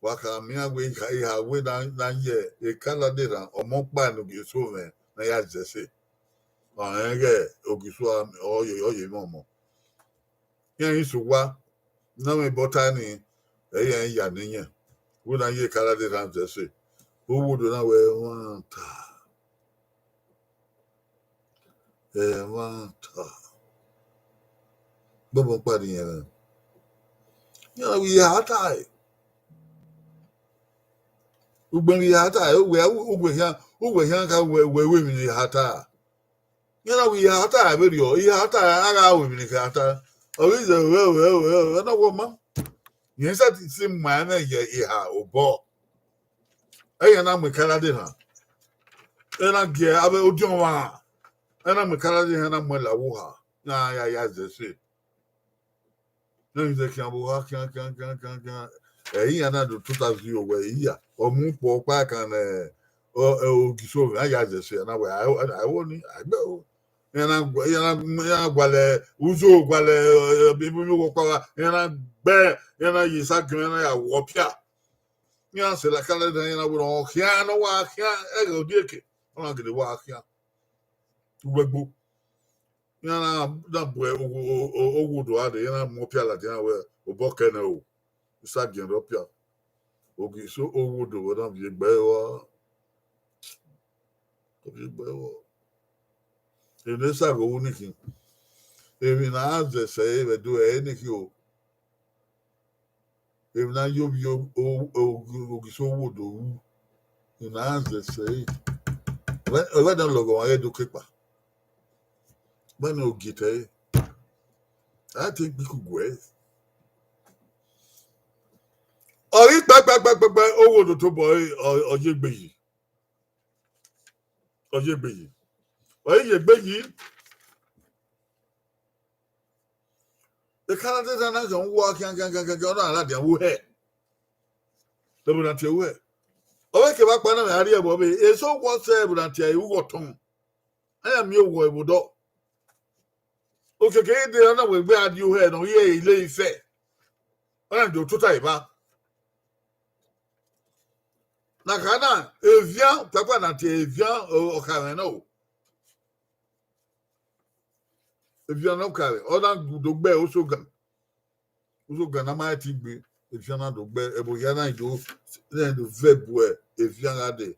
Wa khama iran wẹ eha, eha wẹ na, na ye ekala de rran ọmọ ọkpa ne Ogiso mwẹ ne a ya zẹ ẹse. Ọ rẹn ighẹ Ogiso a, ọ ye, ọ ye mwẹ ọmọ. Iran i sẹ owa, ne ọ mwẹ obọ ta ni, ẹ i rẹn ya ne iyẹn. Wẹ na ye ekala de rran zẹ ẹse. Uwu do na wẹ ẹmwata. Ẹmwata. Gbọmọ kpa rri iyẹn mwẹ. Iran vbe iha tae. Ugbẹn vbe iha tae, uwẹ, uwẹ khian, uwẹ khian ka wẹ, wẹ, wẹ emwi ne iha ta. Iran na wẹ iha ta vberriọ, iha ta a gha ru emwi ne iha ta. Ọ ghi zẹ, ọ na wẹ ọma. Rẹn sẹtin si ma ẹmwẹ ye iha obọ. Ẹ i rẹn na mu ekala de rran. Ẹ na gie avbe odiọn ọmwa. Ẹ na mu ekala de rran, ẹ na mu ẹn la vbe oha. Iran ya, ya zẹ ẹse. Ne zẹ khian vbe oha khian, khian, khian, khian, khian. Ẹ i rẹn na do tota zẹ owẹ iya. Ọ mu ukpo ọkpa kan nẹ, ọ, ẹ, Ogiso mwẹ, a ya zẹ ẹse, a na wẹ, a, a, a, ni, a gbe o. Iran na gua-, iran na, iran na gualẹ uzo, gualẹ, ẹ, ẹ, ibu, ibu ọkpa wa, iran na gbe, iran na ye esa giẹn, iran na ya wọ pia. Iran sẹ la kala da, iran na wẹ ọ khian, ne ọ wa khian, ẹghẹ odieke, ọ na gele wa khian. Uwẹ gbo. Iran na, na bu ogho, o-, o-, ogho do gha dee, iran na mu pia ladian wẹ obọ kẹ nẹ o. Esa giẹn rọ pia. Ogiso ogho do vbe na viẹ egbe ẹre rua. Ọ viẹ egbe ẹre rua. Emwi ne esa ghe wu ni khin. Emwi ne a zẹ sẹ ẹre vbe do ẹre ni khin o. Emwi ne a ye ovbi o-, o-, o-, Ogiso owodo ru. Emwi ne a zẹ sẹ ẹre. Ọ vbe, ọ vbe na lọghọ ọmwa ghẹ do ke kpa. Vbene ogie te ẹre. A te gbe ikugu ẹre. Ọ ghi kpẹkpẹkpẹkpẹ, owodo tobọ ẹre, ọ, ọ ye egbe yi. Ọ ye egbe yi. Ọ ghi ye egbe yi. Ekala de rran na zẹ uwu khian, khian, khian, khian, khian, ọ na ladian vbe uhẹ. Ẹvbo na tie uhẹ. Ọ vbe kevbe akpa na mẹ a rhie ẹvbo ọvbe, eso wọ sẹ ẹvbo na tie ugho ọtọn. A ya miẹn oghọ ẹvbo dọ. Okiekie de ọ na wẹ egbe a die uhẹ ne ọ ghi re Ile Ife. Ọ na do tota eva. Na kha na, evian, papa na tie evian, ọ, ọ kha mwẹ na o. Evian ne ọ ka re, ọ na do gbe osogan. Osogan na ma ti gbe, evian na do gbe, ẹvbo hia na do, na do vẹ bu evian gha dee,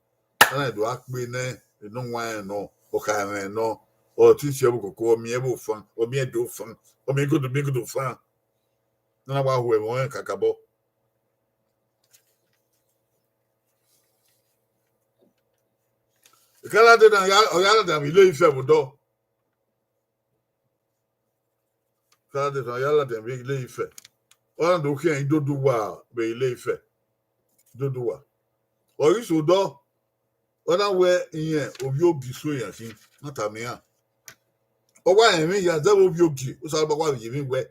a na do a kpe nẹ, enọ wan rẹn nọ, ọ kha rẹn nọ, ọ te si ẹvbo koko, ọ miẹn ẹvbo fan, ọ miẹn do fan, ọ miẹn igodo, miẹn igodo fan. Ne a na wa hu ẹmwẹ ọnrẹn kakabọ. Ekala de na, ọ ya, ọ ya ladian vbe Ile Ife vbe odọ. Ekala de na, ọ ya ladian vbe Ile Ife. Ọ na do khian idodo uwa vbe Ile Ife. Idodo uwa. Ọ ghi sẹ odọ, ọ na wẹ irẹn ovbi Ogiso iran khin, na tama iran. Ọ wa rẹn emwi hia zẹvbe ovbi ogie, Osanobua wa vbe ye emwi wẹ.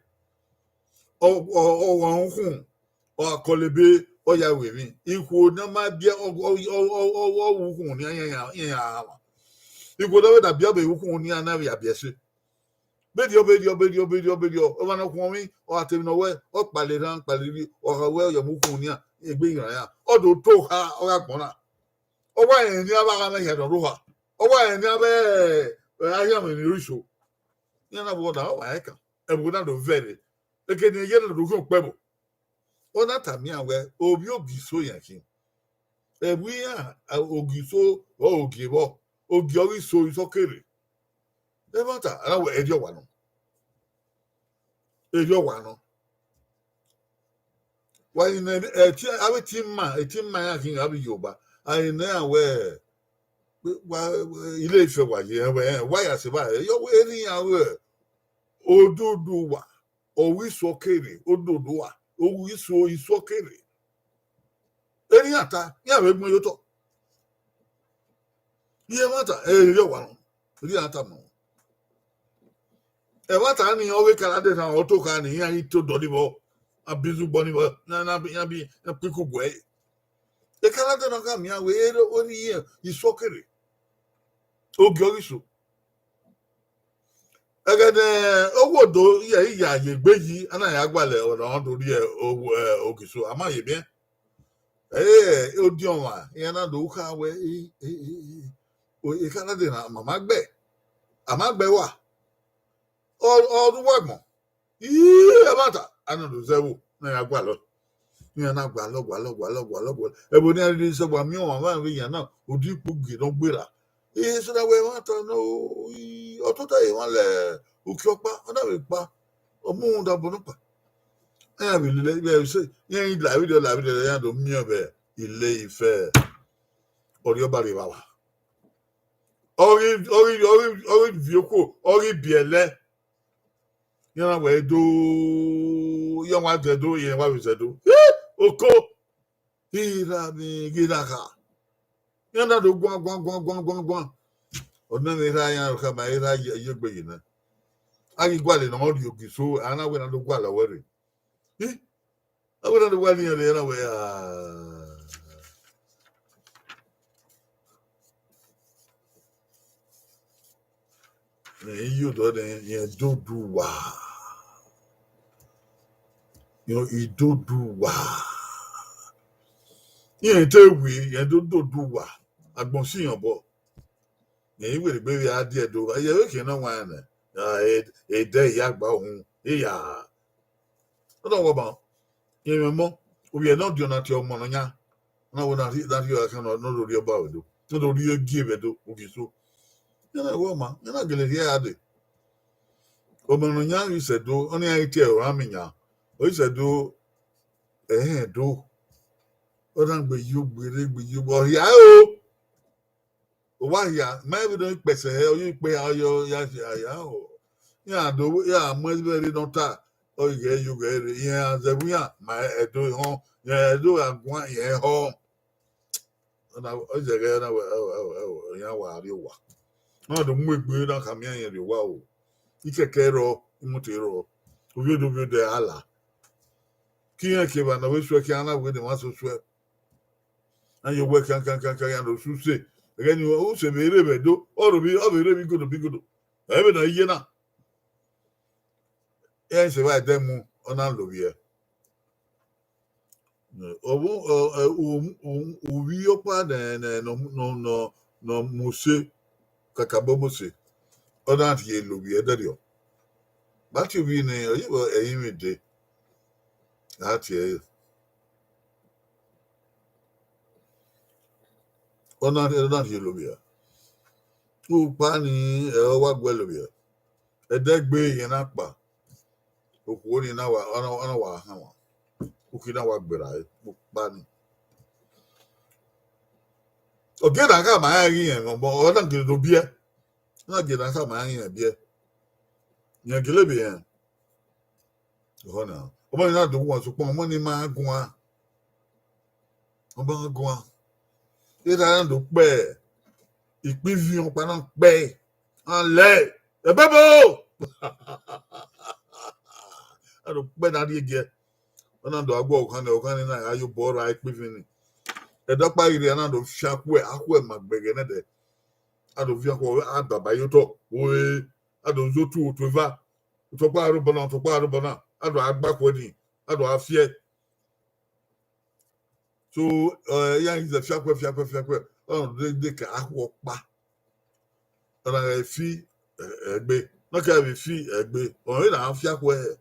Ọ, ọ, ọ wa ukhun, ọ gha kọlọ ebe, ọ ya ru emwi. Ikhuo ne ọ ma biẹ, ọ, ọ, ọ, ọ, ọ ru ukhunmwu ne iran, iran, iran, iran ra mwa. Ikhuo ne ọ vbe da biẹ vbe ukhunmwu ne iran na vbe ya biẹ ẹse. Berriọ, berriọ, berriọ, berriọ, berriọ, ọmwa ne ọ khuọnmwi, ọ gha ta emwi ne ọ wẹ, ọ kpale erhan, kpale irri, ọ gha wẹ ọ ya mu ukhunmwu ne iran, egbe iran ya. Ọ do to kha, ọ gha gbọnna. Ọ wa rẹn ne avbe agha mwẹ hia ne ọ rre oha. Ọ wa rẹn ne avbe, ẹ, ahianmwẹ ni rre iso. Iran na vbuọ na, ọ wa rẹn kan. Ẹvbo na do vẹrẹ. Eke ne iye na do khian okpẹvbo. Ọ na tama iran wẹ, ovbi Ogiso iran khin. Ẹvbo iran, a, Ogiso, ọ ogie vbọ. Ogie ọghe iso, iso kere. Ẹmwata, a na wẹ, erriọ wa nọ. Erriọ wa nọ. Wa ni nẹ, ẹ, ti, avbe eti ima, eti ima iran khin gha vbe Yoruba. A ni nẹ iran wẹ, wa, Ile Ife wa ye, ẹ, wa ya sẹ evba, ẹ, yọ wẹ erha iran wẹ, odudu wa. Ọ ru isuọ kere, ododo a, ọ ru isuọ, isuọ kere. Erriọ iran ta, iran vbe gbẹn ye otọ. Iye ẹmwata, erriọ wa nọ, erriọ iran ta ma. Ẹmwata ni ọghe Ekalade na ọ to kha ni, iran i to dọ ni vbọ, a bi izugbọ ni vbọ, na, na, na bi, na kpiku guẹ. Ekalade na gha miẹn wẹ, erriọ, erriọ iran isuọ kere. Ogie ọghe iso. Ẹghẹ ne owodo ye iya ye egbe yi, a na ya gualọ ọna ọ do rhie owo, eh, Ogiso, a ma ye miẹn. Eh, odiọnmwa, iran na do kha wẹ, eh, eh, eh, eh, o, Ekalade na, ma ma gbe, a ma gbe wa. Ọ, ọ ru uwa agbọn. Iye ẹmwata, a na do zẹ ẹvbo, na ya gualọ. Iran na gualọ, gualọ, gualọ, gualọ, gualọ. Ẹvbo ne iran rhirhi sẹ wa miẹn ọmwa vbe iran na, odi ikpoghi ne ọ gberra. Eso na wẹ ẹmwata nọ, i, ọ tota emwa lẹ uki ọkpa, ọ na vbe kpa, ọ mu rhunmwuda obọ nọkpa. Iran vbe lele, vbe ẹse, iran i la vberriọ, la vberriọ, iran do miẹn vbe Ile Ife, Ọrhiọba rre evbavba. Ọ ghi, ọ ghi, ọ ghi, ọ ghi viọ okhuo, ọ ghi biẹlẹ. Iran na wẹ do, iran wa zẹ do, iran wa vbe zẹ do. Oko. Ira vbe ghe na kha. Iran na do guan, guan, guan, guan, guan, guan. Ọ nọ vbe erha iran khama, erha ye, ye egbe yi nẹ. A ghi gualọ ne ọ rrie Ogiso, a na wẹ na do gualọ wẹ rre. Eh? A wẹ na do gualọ iran rre, a na wẹ, ah. Rẹn i yo dọ nẹ, rẹn dodo uwa. Rẹn i dodo uwa. Rẹn te wi, rẹn do dodo uwa. Agbọn si rẹn obọ. Rẹn i werriegbe vbe a die do, a ye vbe khian ne ọ wan nẹ. Ah, e, edẹ iya gba uhunmwu, iya. Ọ na wọ ma, rẹn mwẹ ọmọ, ovbi ẹre ne ọ diọn na tie ọmọ nọ yan. Ọ na wẹ na rhie, na rhie ọre khian nọ, ne ọ do rhie ọba vbe do, ne ọ do rhie ogie vbe do, Ogiso. Iran na wẹ ọma, iran na gele rhie ẹre dee. Ọmọ ne ọ yan ghi sẹ do, ọnii iran ghi tie ẹre oranmwẹ yan, ọ ghi sẹ do, ẹhẹn do. Ọ na gbe yo gbe rre, gbe yo gbe, ọ hia ẹre o. Owa hia, ma vbe do kpẹsẹ hẹ, ọ yo ikpe hia, ọ yo ya hia hia o. Iran do, iran mu ẹzẹ vbe rre ne ọ ta, ọ ghi ghẹ yo ghẹ rre, iran zẹ vbe iran, ma ẹdo họn, iran ẹdo gha guan, iran họn. Ọ na, ọ zẹghẹ na wẹ, ẹo, ẹo, ẹo, iran wa rrie owa. Ọ na do mu egbe na khama iran rrie owa o. Ikẹkẹ rrọọ, imoto rrọọ. Ovbi odẹ, ovbi odẹ a la. Ke iran ke evba ne ọ vbe suẹ, ke iran na wẹ ne emwa so suẹ. A ye owẹ kan, kan, kan, kan, iran do suse. Ẹghẹ ni use vbe rre vbe do, ọ rho vbe, ọ vbe rre vbe igodo, vbe igodo. Ẹ vbe nọ iye na. Iran sẹ evba ẹdẹ mu, ọ na lovbiẹ. Ọ vbo, ọ, ẹ, u, u, uvbi ọkpa nẹ, nẹ, nọ, nọ, nọ, nọ Mose, kakabọ Mose, ọ na rhie lovbiẹ ẹdẹrriọ. Vbe a tie ovbi nẹ, ọ ye vbe ẹrinmwi dee, a tie ẹre. Ọ na, ọ na rhie lovbiẹ. Ukpa ni, ẹ, ọ wa guẹ lovbiẹ. Ẹdẹgbe yẹn na kpa. Okhuo ni na wa, ọ na, ọ na wa hanmwa. Uki na wa gberra ẹre, ukpa ni. Ọ ghe na khama iran ghi rẹn, ọ na gele do biẹ. Ọ na gele na khama iran ghi rẹn biẹ. Rẹn gele vbe rẹn. Ọhọ na. Ọmọ ni na do guan sokpan, ọmọ ni ma guan. Ọ ma guan. Erha na do kpẹ. Ikpivin ọkpa na kpẹ. A lẹ. Ẹbẹbo! A do kpẹ na rrie giẹ. Ọ na do agbọ ọkhan nẹ, ọkhan nẹ na gha ye obọ ra ikpivin ni. Ẹdẹ ọkpa ghi rrie, a na do fian khuẹ, a khuẹ ma gbẹghẹ nẹdẹ. A do fian khuẹ, a daba ye otọ. Oe, a do zo otu, otu eva. Otu ọkpa rre obọ na, otu ọkpa rre obọ na. A do a gba khuẹ ni, a do a fiẹ. So, eh, iran ghi zẹ fiakhuẹ, fiakhuẹ, fiakhuẹ. Ọ na de, de ka akhuẹ ọkpa. Ọ na ghẹ fi, eh, ẹgbe. Ne ọ kẹ vbe fi ẹgbe. Ọ na fiakhuẹ hẹ.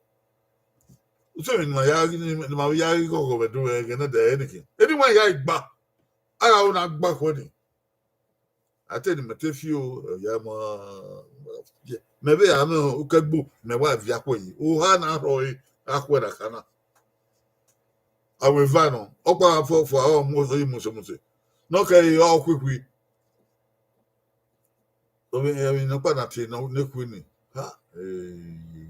Usẹ emwi ne ima ya ghi, ne ima ya ghi ghọghọ vbe do ẹghẹ nẹdẹ ẹre niki. Eni wa ya gba. A gha ro na gba khuẹ ni. A te ne mẹ te fi o, ya ma, mẹ vbe ya mwẹ ukẹgbo, mẹ wa viọ akhuẹ yi. Oha na rhọre, akhuẹ na kha na. Avbe eva nọ, ọkpa fọ, fọ, ọ mu, ọ mu mose, mose. Ne ọ kẹ re, ọ khuikhui. Ovbi, emwi nọkpa na tie ne, ne khui ni. Ha, eh.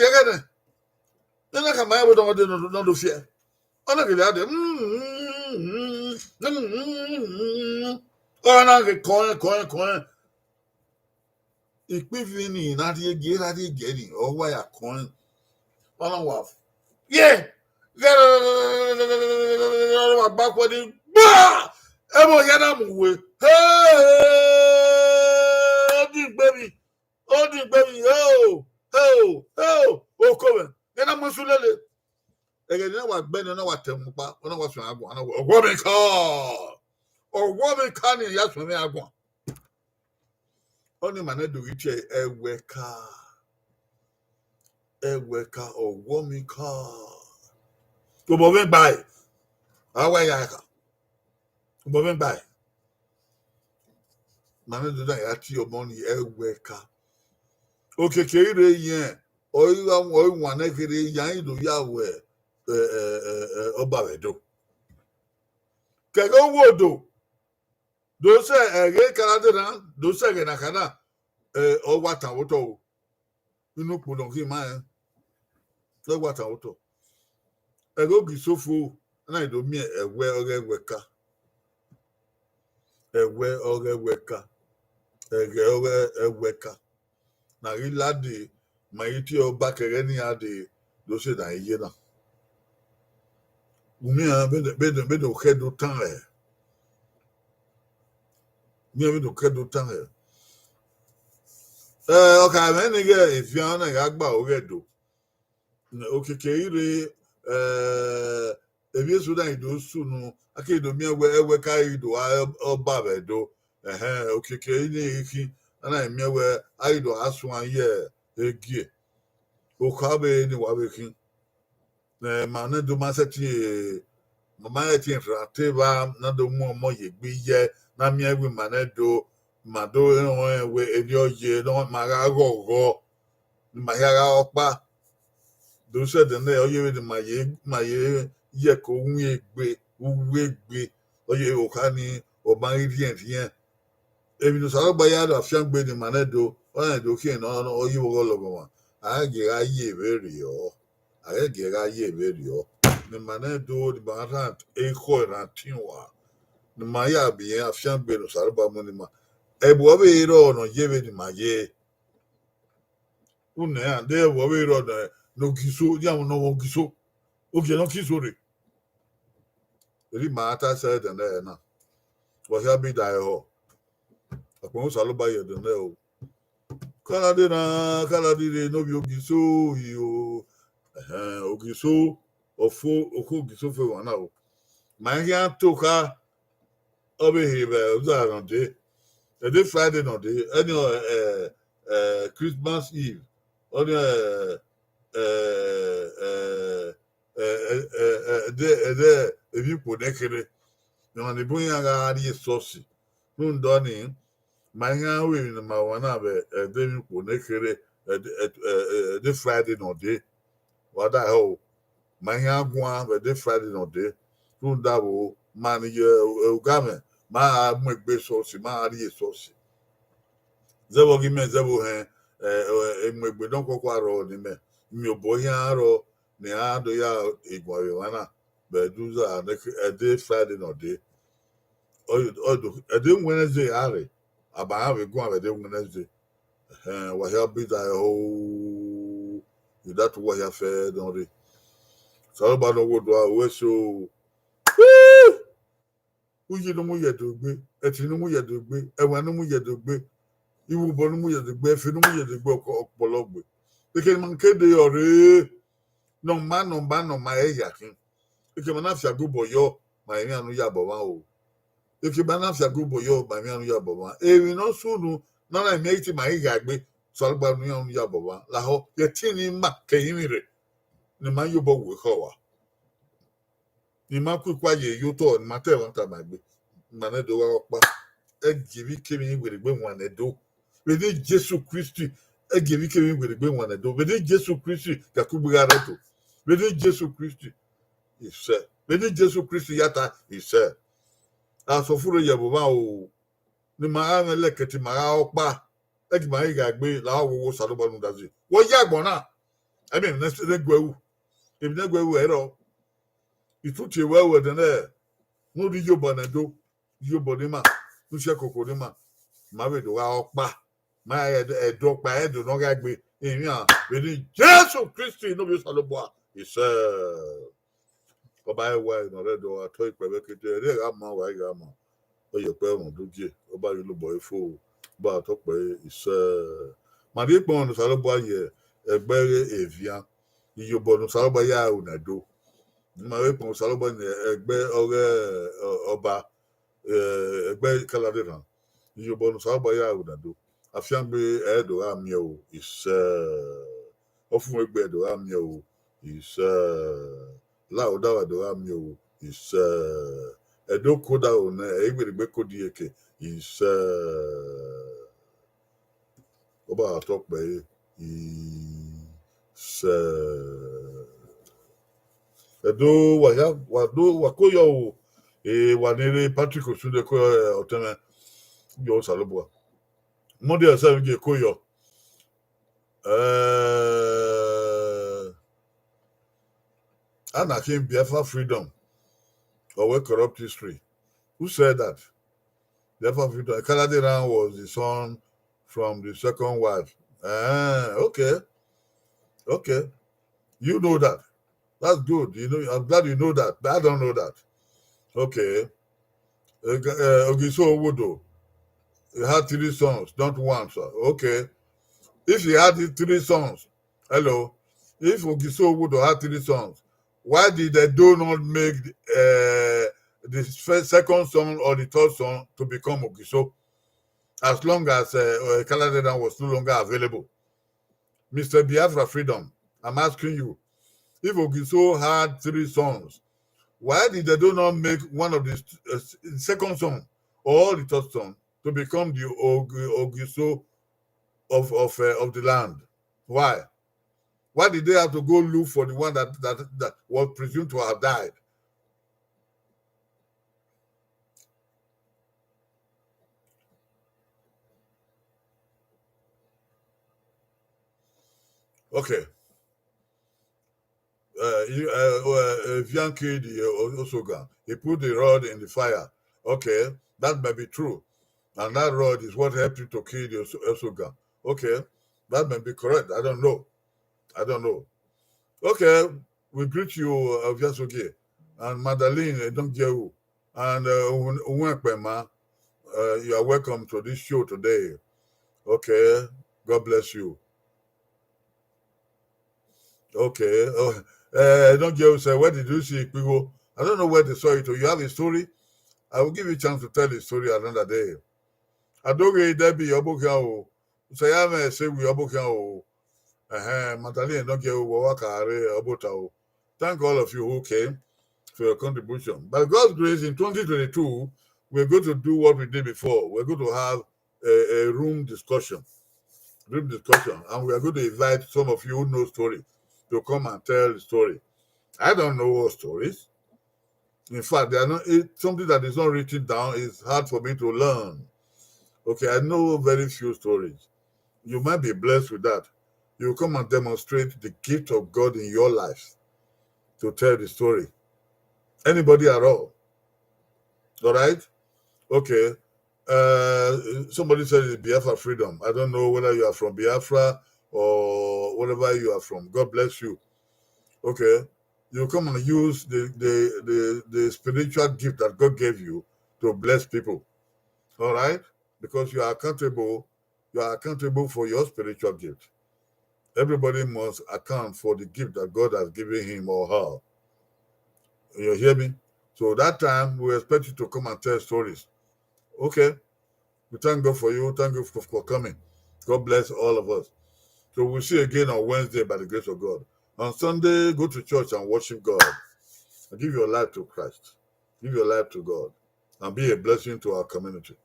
ghi ẹghẹ nẹ. Nene khama ẹvbo dọmọdẹ ne ọ do fiẹ. Ọ na gele a dee. Ọ na ghe kọẹn, kọẹn, kọẹn. Ikpivbi ni na rhie gie, na rhie gie ni, ọ wa ya kọẹn. Ọ na wa ye. Ọ wa gba khuẹ ni gba. Ẹvbo hia na mu we. Hey! Ọ di gbe mi. Ọ di gbe mi. Heo! Heo! Heo! Oko mwẹ. Ena mu isu lele. Ẹghẹ ne wa gbe ne na wa tẹ mu kpa, ọ na wa suẹn aguan, na wa, ọwọ mwẹ ka. Ọwọ mwẹ ka ni ya suẹn mwẹ aguan. Ọni ma nẹ do ghi tie ẹwẹ ka. Ẹwẹ ka, ọwọ mwẹ ka. Obọ mwẹ gbae. A wa ya ka. Obọ mwẹ gbae. Ma nẹ do na ya tie ọmọ ni ẹwẹ ka. Okiekie i rre yẹn, ọ i gha, ọ i wan nẹ kherhe, yan i do ya wẹ, ẹ, ẹ, ẹ, ẹ, ọba vbe do. Kẹghẹ owodo, do sẹ ẹghẹ ka na dee na, do sẹ ẹghẹ na ka na, ẹ, ọ wa tan otọ o. Inu ukpo nọ khin ma rẹn, ọ wa tan otọ. Ẹghẹ Ogisofo, a na do miẹn ẹwẹ ọghe ẹwẹ ka. Ẹwẹ ọghe ẹwẹ ka. Ẹghẹ ọghe ẹwẹ ka. Na ghi lade, ma i tie ọba kẹghẹ ne iran dee, do sẹ ne a i ye na. Umian vbene, vbene, vbene okhẹ do tan rẹ. Umian vbene okhẹ do tan rẹ. Ẹ, ọ kha mwẹ ne ighẹ efian na gha gba oghẹ do. Okiekie i rre, ẹ, emwi eso na i do sunu, a ke do miẹn wẹ ẹwẹ ka i do a ọba vbe do. Ẹhẹn, okiekie i ni khin, a na miẹn wẹ a i do a suan ye egie. Okha vbe ni wa vbe khin. Ẹ, ma nẹ do ma sẹtin, ma ma sẹtin rhan te evba na do mu ọmọ ye egbe iyẹ, na miẹn wẹ ma nẹ do, ma do rẹn wẹ erriọ ye, ne ma gha ghọghọ, ne ma hia gha ọkpa. Do sẹ ẹdẹ nẹ, ọ ye vbene ma ye, ma ye ye ẹko uwiegbe, uwiegbe, ọ ye okha ni, ọ ma ghi rhiẹnrhiẹn. Emwi ne Osanobua ya do afiangbe ne ima nẹ do, ọ rẹn do khian nọ, ọ ye vbe ọghọ lọghọmwa. A ghẹ gie gha ye vberriọ, a ghẹ gie gha ye vberriọ. Ne ima nẹ do, ne ima rhan ekhọe rhan tin ua, ne ima ya biẹ afiangbe ne Osanobua mu ne ima. Ẹvbo ọ vbe rrọọ ne ọ ye vbe ne ima ye. Une iran de ẹvbo ọ vbe rrọọ ne, ne Ogiso, iran ne ọ mwẹ Ogiso, ogie ne ọ ke iso rre. Erha ima ta sẹ ẹdẹ nẹ na, wa hia bi da ẹhọ. Akpọnmwẹ Osanobua ye ẹdẹ nẹ o. Ka na dee na, ka na dee rre ne ovbi Ogiso yi o. Ẹhẹn, Ogiso, ọ fo, okhuo Ogiso fo emwa na o. Ma i khian to kha, ọ vbe he vbe uza nọ dee. Ẹdẹ Friday nọ dee, ẹni ọ, ẹ, ẹ, Christmas Eve, ọni, ẹ, ẹ, ẹ, ẹ, ẹ, ẹ, ẹ, ẹdẹ, ẹdẹ emwi ukpo nẹ kherhe. Emwa ni bun iran gha rrie esọsi. Rhunmwuda ọnii, ma i khian ru emwi ne ma wan na vbe ẹdẹ emwi ukpo nẹ kherhe, ẹdẹ, ẹ, ẹ, ẹ, ẹdẹ Friday nọ dee. Wa da hẹ o, ma i khian guan vbe ẹdẹ Friday nọ dee. Rhunmwuda vbo, ma ni ye, ẹ, ogamwẹ, ma gha mu egbe esọsi, ma gha rrie esọsi. Zẹvbe ọghe imẹ, zẹvbe ohẹn, ẹ, ẹ, ẹ, mu egbe ne ọ khuakhua rrọọ ne imẹ, miẹn obọ hia rrọọ, ne iran do ya guan vbe emwa na, vbe ẹdẹ uza nẹ kherhe, ẹdẹ Friday nọ dee. Ọ, ọ do, ẹdẹ Wednesday a rre, a ma rhan vbe guan vbe ẹdẹ Wednesday. Ẹhẹn, wa hia bi da ẹhọ o, idatu wa hia fẹ ne ọ rre. Osanobua ne ọ wo do a, wẹ so. Uyi ne u mu ye do gbe, ẹtin ne u mu ye do gbe, ẹwaẹn ne u mu ye do gbe, iwobọ ne u mu ye do gbe, ẹfe ne u mu ye do gbe, ọkpọlọ gbe. Eke ne ima ke de ọre, ne ọ ma, ne ọ ma, ne ọ ma ẹre ya khin. Eke ma na fiagbe obọ yọ, ma emwi anu ya bọ mwa o. Eke ma na fiagbe obọ yọ, ma emwi anu ya bọ mwa. Emwi ne ọ sunu, ne a na miẹn i te ma ghi gha egbe, Osanobua ne iran unu ya bọ mwa. Lahọ, ye ẹtin ne ima ke ẹrinmwi rre, ne ima ye obọ wu ekhọe ua. Ne ima ku ikua ye ye otọ, ne ima ta ẹmwata ma egbe, ne ima nẹ do gha ọkpa. ẹ gie emwi kemwi werriegbe wan ne Ẹdo. Vbene Jesu Kristi, ẹ gie emwi kemwi werriegbe wan ne Ẹdo. Vbene Jesu Kristi, kakugbe gha rre Ẹdo. Vbene Jesu Kristi, isẹ. Vbene Jesu Kristi ya ta, isẹ. Asọfurre ye vbe omwa o, ne ima gha mwẹ lẹkẹtẹ, ima gha ọkpa, ẹ gie ima ghi gha gbe la wo wo Osanobua rhunmwuda zẹ. Wẹ ya agbọn na, ẹmwẹ ne gu ẹ ru, emwi ne gu ẹ ru ẹre ọ. Itu tie wẹ ru ẹdẹ nẹ, ne u rhie iyobọ ne Ẹdo, iyobọ ne ima, ne u si ẹkoko ne ima, ma vbe do gha ọkpa, ma Ẹdo ọkpa, Ẹdo ne ọ gha gbe, emwi a vbe ne Jesu Kristi ne ovbi Osanobua, isẹ. Ọba ẹwae ne ọ rre Ẹdo, a tọ ikpẹ vbe kete, ẹre gha ma, wa ghi gha ma. Ọ ye ọkpẹ rhunmwuda ugie, ọba ye lobọ ẹre fo, ọba tọ kpẹ isẹ. Ma rhie ikpọnmwẹ ne Osanobua ye ẹgbẹe evian, iyobọ ne Osanobua ya ru ne Ẹdo. Ma rhie ikpọnmwẹ Osanobua ne ẹgbẹe ọghe, ọ, ọba, eh, ẹgbẹe Ikalade rran. Iyobọ ne Osanobua ya ru ne Ẹdo. Afiangbe ẹ do gha miẹn o, isẹ. Ọfumwegbe ẹ do gha miẹn o, isẹ. Lahọ odaro ẹ do gha miẹn o, isẹ. Ẹdo ke odaro nẹ, ẹ i werriegbe ke odieke, isẹ. Ọba tọ kpẹ ẹre, isẹ. Ẹdo, wa ya, wa do, wa ko yọ o. E, wa ni rre Patrick Osunde ko, eh, ọtẹn mwẹ. Yọ Osanobua. Monday ẹsẹ vbe gie ko yọ. Eh, ana khin Biafra freedom, or we corrupt history. Who said that? Biafra freedom. Ikalade Rand was the son from the second wife. Eh, okay. Okay. You know that. That's good. You know, I'm glad you know that. But I don't know that. Okay. Uh, uh, Ogiso Owodo, he had three sons, not one, sir. Okay. If he had these three sons, hello, if Ogiso Owodo had three sons, why did Edo not make, uh, the first, second son or the third son to become Ogiso? As long as, uh, uh, Ikalade Rand was no longer available. Mister Biafra Freedom, I'm asking you, if Ogiso had three sons, why did Edo not make one of the st-, uh, s-, second son or the third son to become the Og-, Ogiso of, of, uh, of the land? Why? Why did they have to go look for the one that, that, that was presumed to have died? Okay. Uh, you, uh, uh, Evian killed the, uh, Osogan. He put the rod in the fire. Okay, that may be true. And that rod is what helped you to kill the Oso-, Osogan. Okay, that may be correct. I don't know. I don't know. Okay, we greet you, uh, Oviasogie and Madeleine Edongieu and, uh, Uwen-, Uwenpema. Uh, you are welcome to this show today. Okay, God bless you. Okay, oh, uh, Edongieu say, "Where did you see Ikpigho?" I don't know where they saw it. Oh, you have a story? I will give you a chance to tell the story another day. Adoghe Debbie Obokhian o, Usayame Sewi Obokhian o, uh-huh, Madeleine Edongieu, wa wa ka rre Obota o. Thank all of you who came for your contribution. By God's grace, in twenty twenty-two, we're going to do what we did before. We're going to have a, a room discussion. Room discussion. And we are going to invite some of you who know story to come and tell the story. I don't know all stories. In fact, they are not, it, something that is not written down is hard for me to learn. Okay, I know very few stories. You might be blessed with that. You come and demonstrate the gift of God in your life to tell the story. Anybody at all. All right? Okay. Uh, somebody said it's Biafra freedom. I don't know whether you are from Biafra or wherever you are from. God bless you. Okay. You come and use the, the, the, the spiritual gift that God gave you to bless people. All right? Because you are accountable, you are accountable for your spiritual gift. Everybody must account for the gift that God has given him or her. You hear me? So that time, we expect you to come and tell stories. Okay? We thank God for you. Thank you for, for coming. God bless all of us. So we'll see you again on Wednesday by the grace of God. On Sunday, go to church and worship God. And give your life to Christ. Give your life to God. And be a blessing to our community.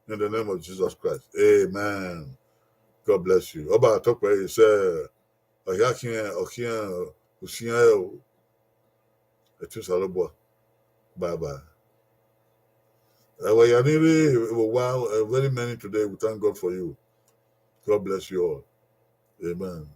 in the name of Jesus Christ. Amen. God bless you. Ọba tọkpẹ sẹ, ọhia khian, ọkhian, usian ẹro. Ẹtin Osanobua. Bye bye. Ẹwẹ ya ni rre vbe owa, uh, very many today. We thank God for you. God bless you all. Amen.